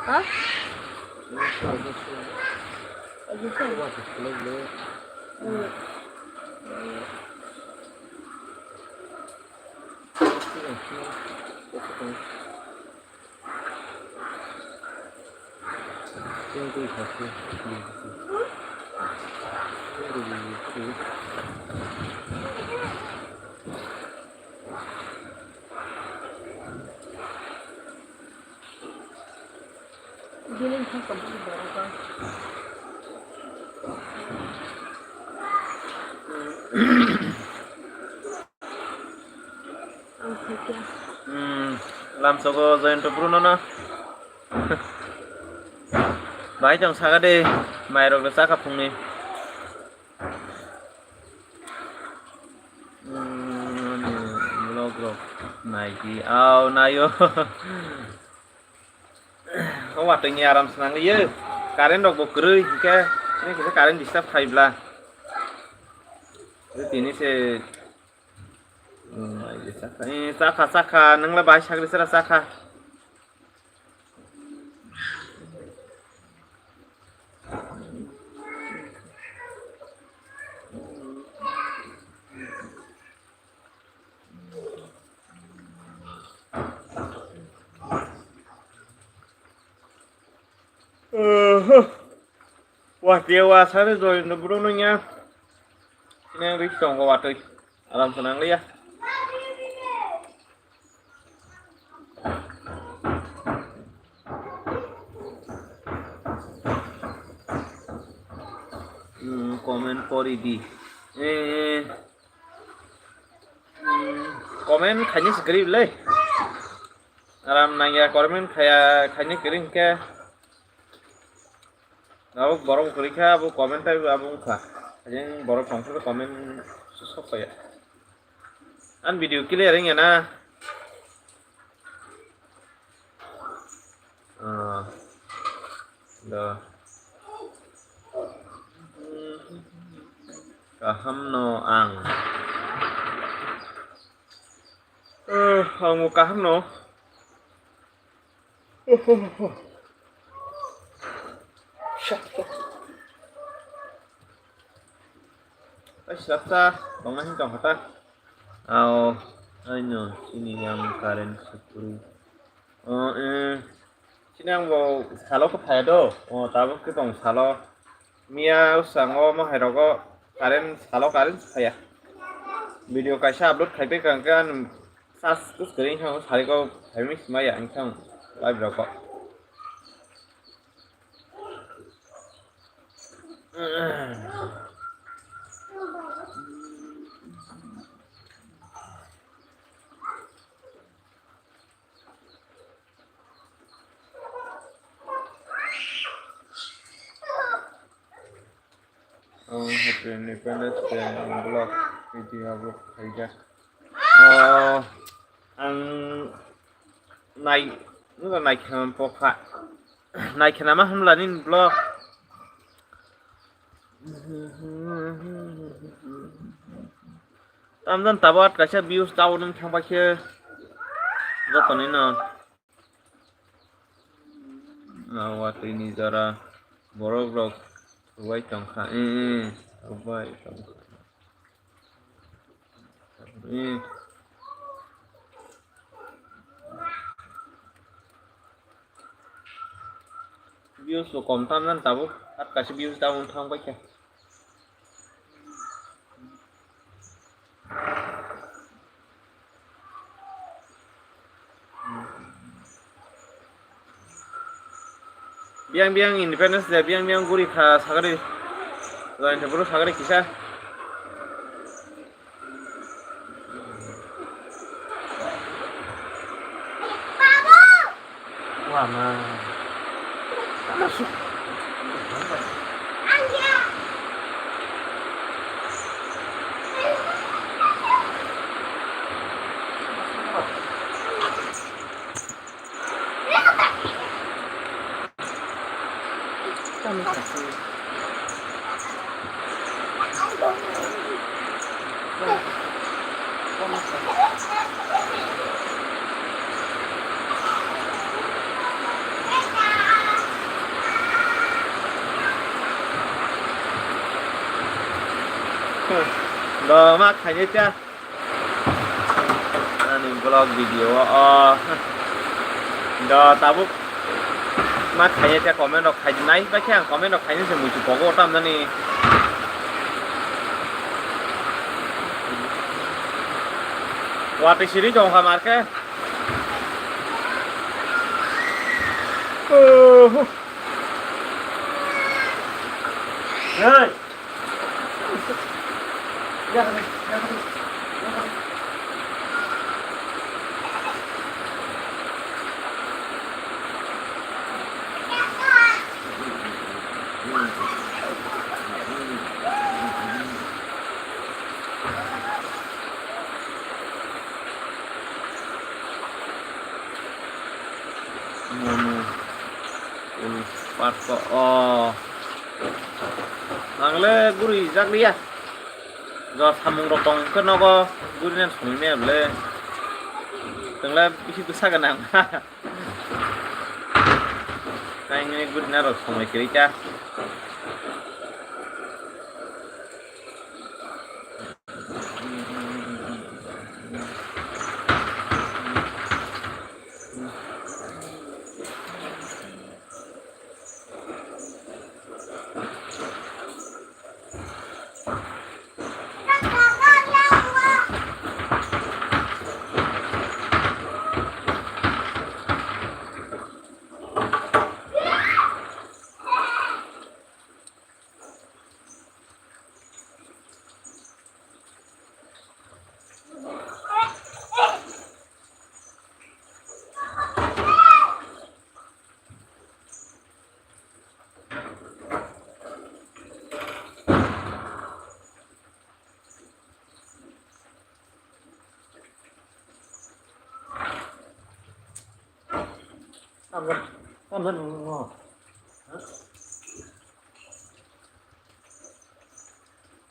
Ha? Hmm, lamsogo Jayanta Bru no na. Bai tong saka de, mairok le chakha phungni. Hmm, vlog rok nai di, au naio. O watwi ni aram swnang liyo. Current rok bo kwrwi hinkhe, tini kisa current disturb khaibla. Tini se, hmm, chakha, eh, chakha, chakha, nwngla bai sagri sera chakha. Watwi o asari Jayanta Bru no ya. Sini ang rik tongo watwi. Aram se nang liya. Hmm, comment pori di. Eh, hmm, comment khaini se kwrwi le. Aram nangya comment khaya khaini kwrwi hinkhe. Abo borok kwrwi kha, abo comment type abo wngkha. Ajeng borok tongthok comment sok kaya. An video clear wngya na? Ah, da. Kaham no ang. Eh, ang bo kaham no. Ai, slapsa, tongna hin tong kha ta. Ao, aino, chini yang current sukri. O, eh, chini ang bo salo khe phaya do. O, tabuk khe tong salo. Miya swkang o mohai rogo current, salo current phaya. Video kaisa upload khai pai kha hwnkhe ani charge kwrwi wngkha, sari kok hai mix maya wngkha live rogo. Ang Happy Independence Day ang vlog video upload khaijak. Oh, ang nai, nukha nai khe pokha. Nai khe nama hamla nini vlog. Tamdan tabuk kaisa views down wng thang paikhe. Joto ni no. Watwi ni jora borok rok rwbai tongkha. Eh, eh, rwbai tongkha. Eh. Views bo kom tamnani tabuk, at kaisa views down wng thang paikha. Biyang biyang Independence Day, biyang biyang guri kha sagari. Lain buru sagari kisa. Wah, ma. Masuk. Do ma khainai ta. Ani vlog video o, o. Do tabuk ma khainai ta, comment rok khai nai, ba khe ang comment rok khainai se muitu kogo tam nani. Watwi siri jong kha mar khe. Oh. Hey. Mono. Park o. Ang le guri jak liya. Jo samung rok tong khe nogo guri na songwi maya bwle. Tong le bisi bwsa gwnang. Kainwi guri na rok songwi kwrwi kha.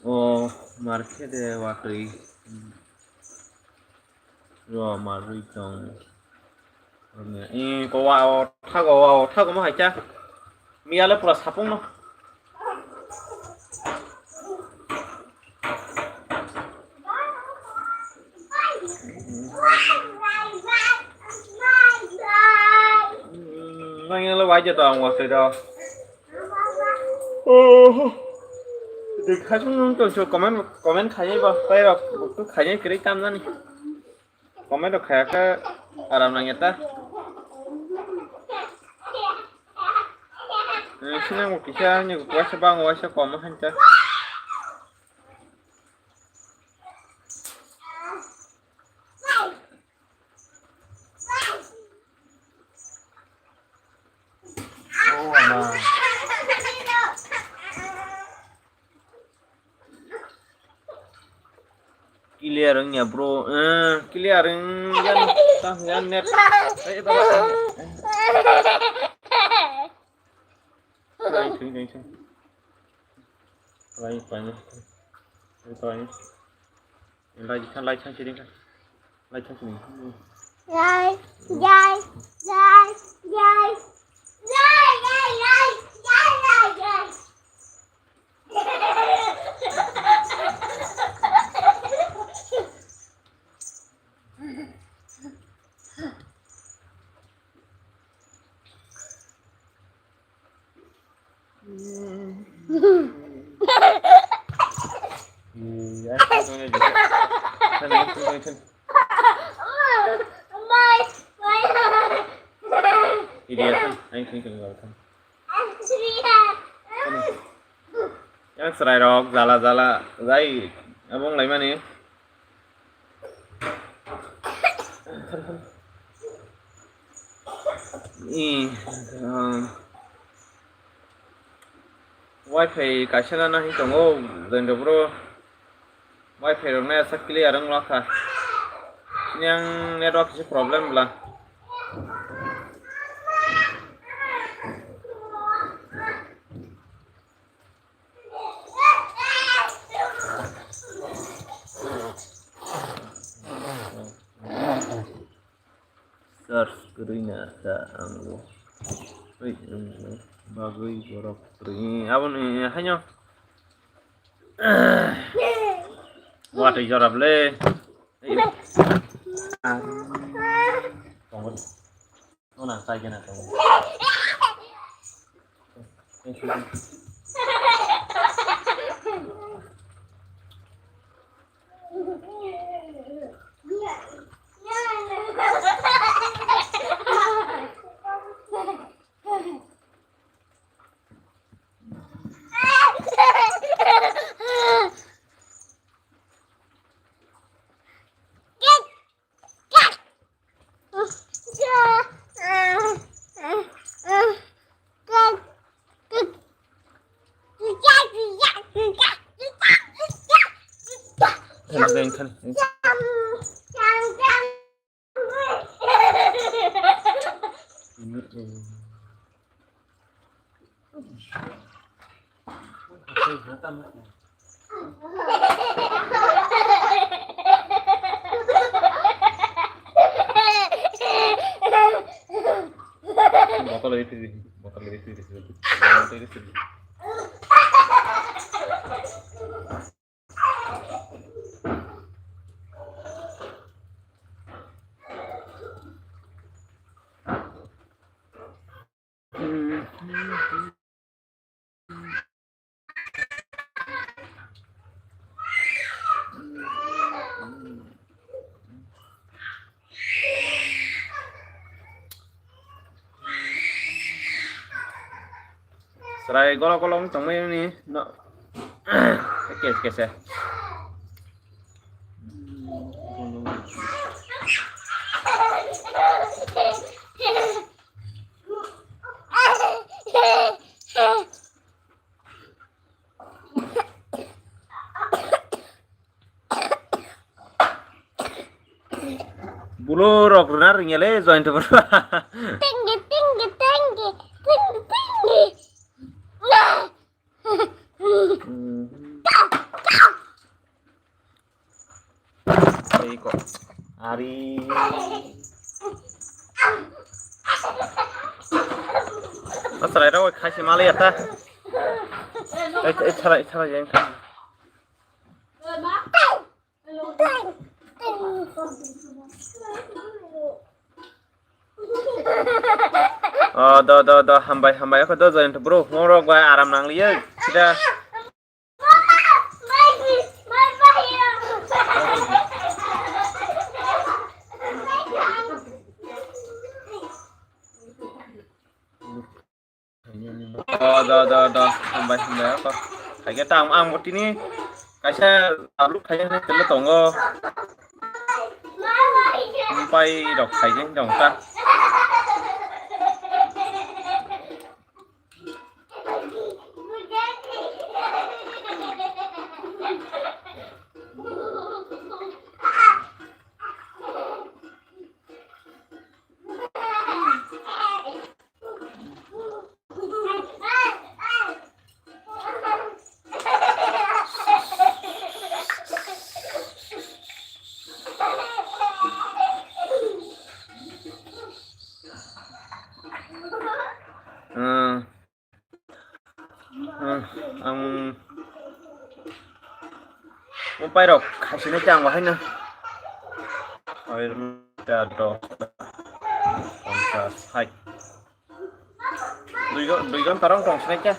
O market de watwi. Yo, marui tong. Eh, ko wa o, thago wa o, thago mo haikya. Miya le pura sapung no. Nang yang le wajah tong wa sida. Oh. Dekha chung chung chung comment, comment khaye ba, khaye ba, khaye kiri tam nani. Comment rok khaya khe aram nang ya ta. Eh, sini mo kisa ni waisa bang waisa kom han ta. Oh, ama. Clear wngya bro, eh, clear wngya, ta wngya net. Eh, baba. Rai, thung, thung, thung. Rai, pai, pai. Lai, lai, lai, lai, lai. Lai thang sini. Lai, lai, lai, lai. Lai, lai, lai, lai, lai, lai. Yang chwrairok jala jala jai abong laimani. I, um, wifi kaisa nana hin tongo, join rok bro. Wifi rok nai aswk clear wng lakha. Yang network se problem bla. Search kwrwi na ta ang bo. Oi, bagwi borok kwrwi. Aboni haino. Watwi jora bwle. Tongo. Nona sai gena tongo. Bottle itu di, bottle itu di, bottle itu di. Chwrai golo golo wng tongmani no. Kese kese. Bulo rok rwna rwngya le join to bro. Tengge, tengge, tengge, tengge, tengge. Tei ko. Ari. Asrai rok khai se malai ya ta. Ei, ei, thala, ei, thala, yang. Oh, do, do, do, hambai, hambai, ako do, join to bro, ngorok bai aram nang liye, sida. Do, do, do, do. Hambai, hambai, ako. Khaikhe ta ang, ang bo tini kaisa tabuk khaikhe tele tongo. Hambai rok khaikhe tong ta. Ang mupai rok khaisini tei ang bahaino. Oita do ponsas hai. Dui gon, dui gon tarong tong sinai kya?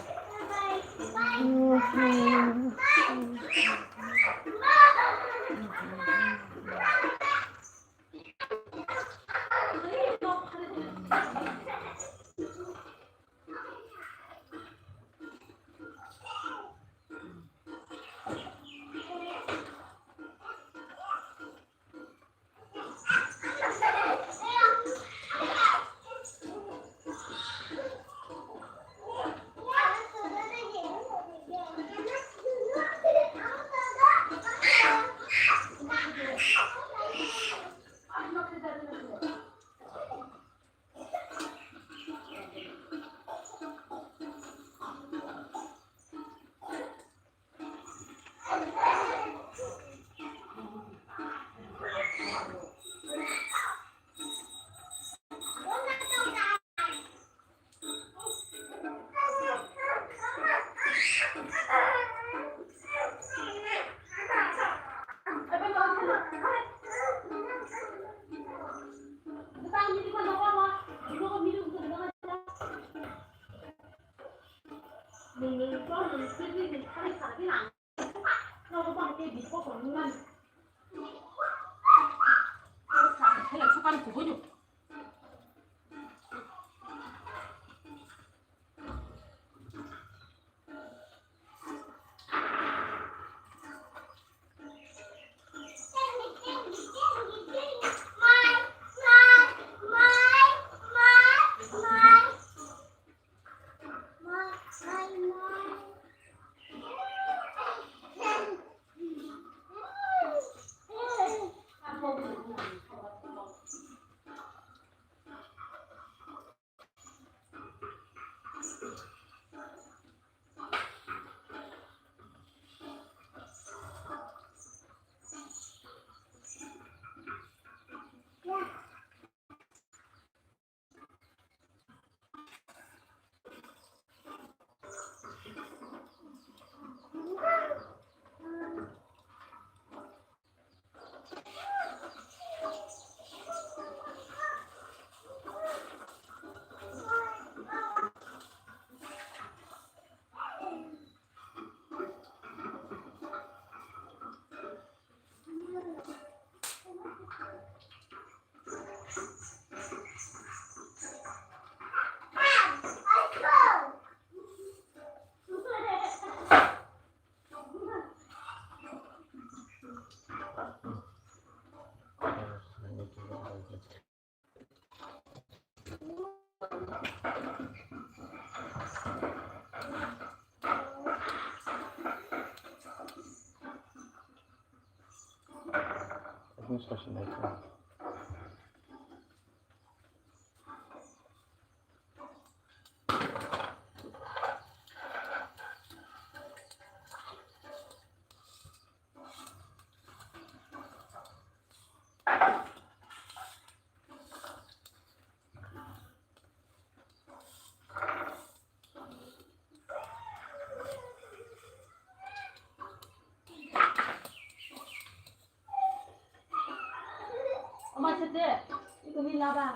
Oma sete, itu ni laba.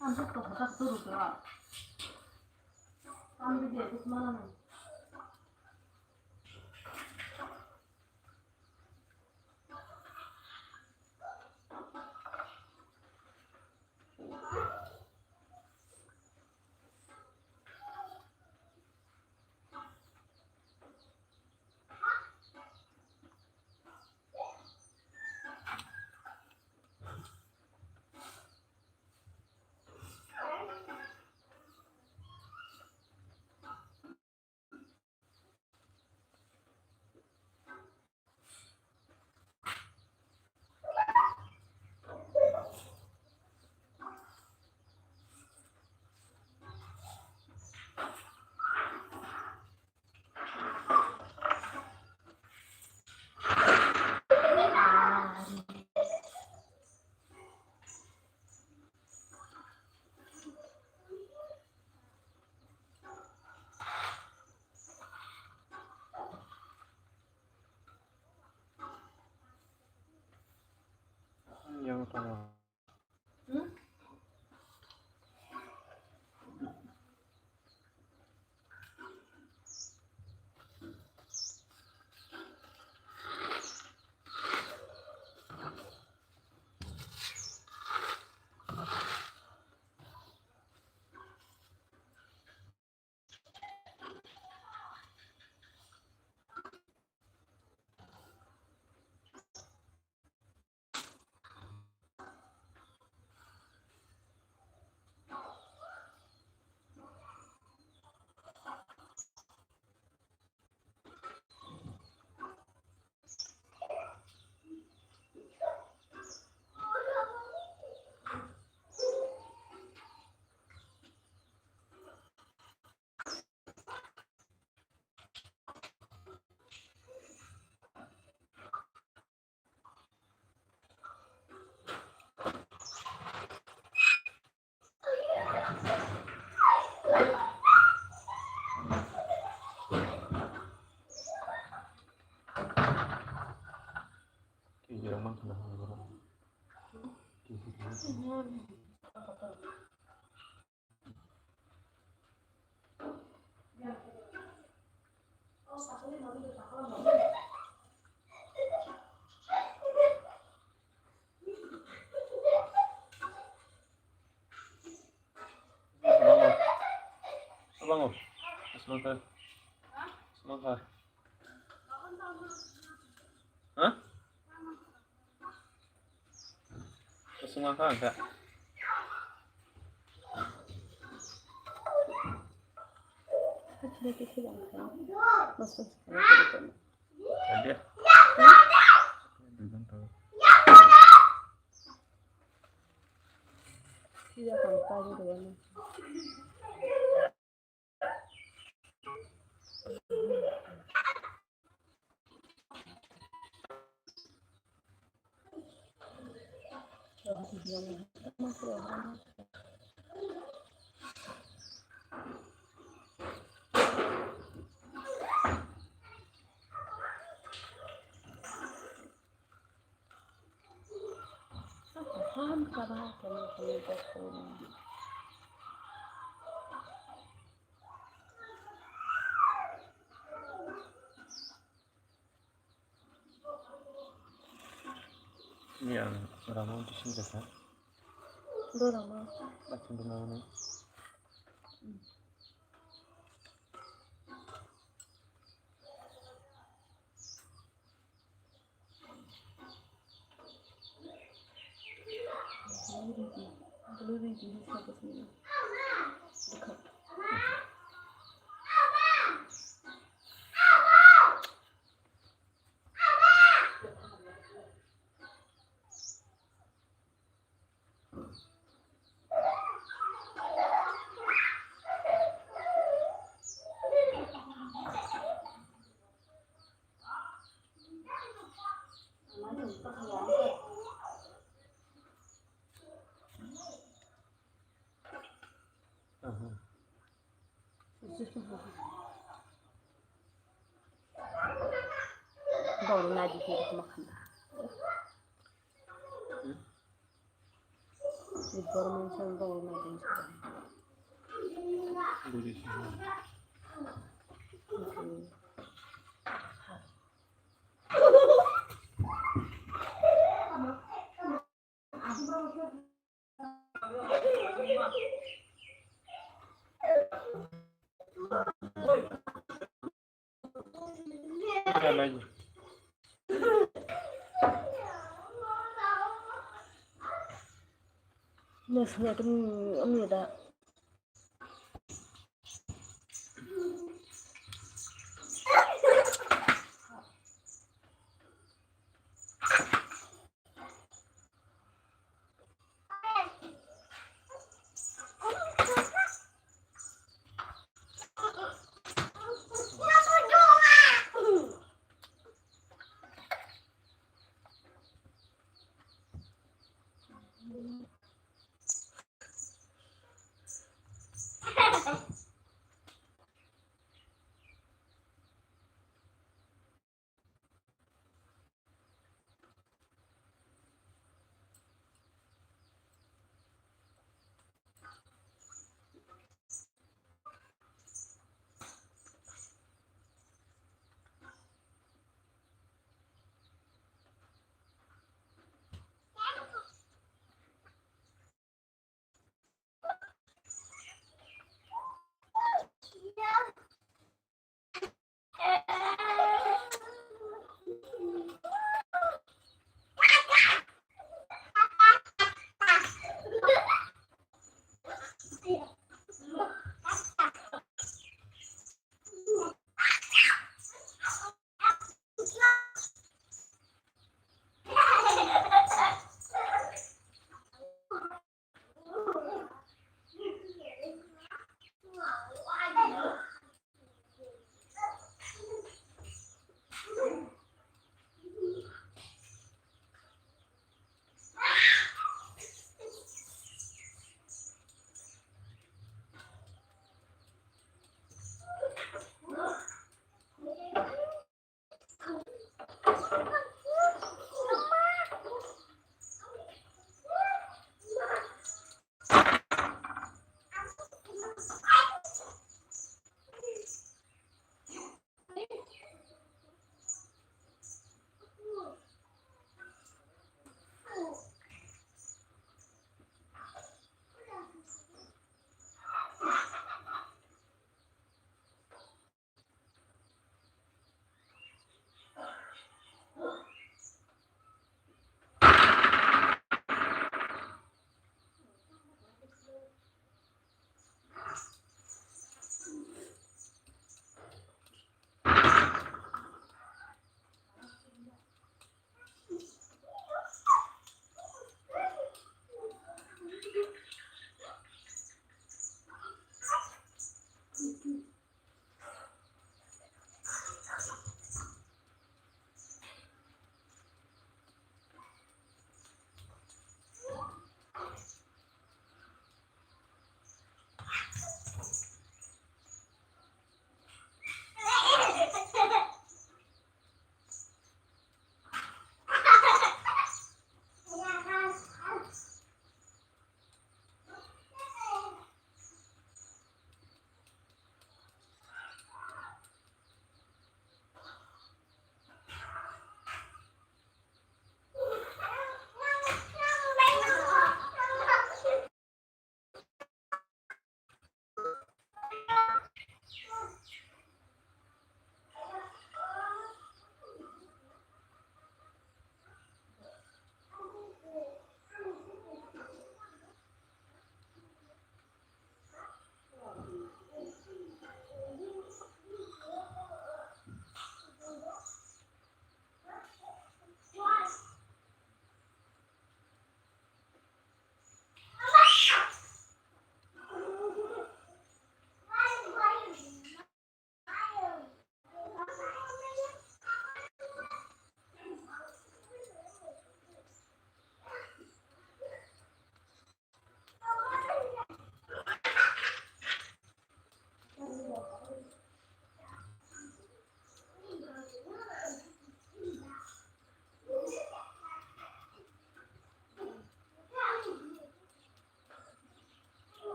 Ang kok to khatak turu kra. Ang bidi bit mana nang. Abango. Abango. Asmangkha. Asmangkha. Hah? Asmangkha angkha. Ada. Ni ang rama bisingo kha. Bo rama. Bathum rwna hwnwi. Bawrwi naidi khe rwkma khanda. Borok mungsa bawrwi naidi. Mas ngai tong ani da.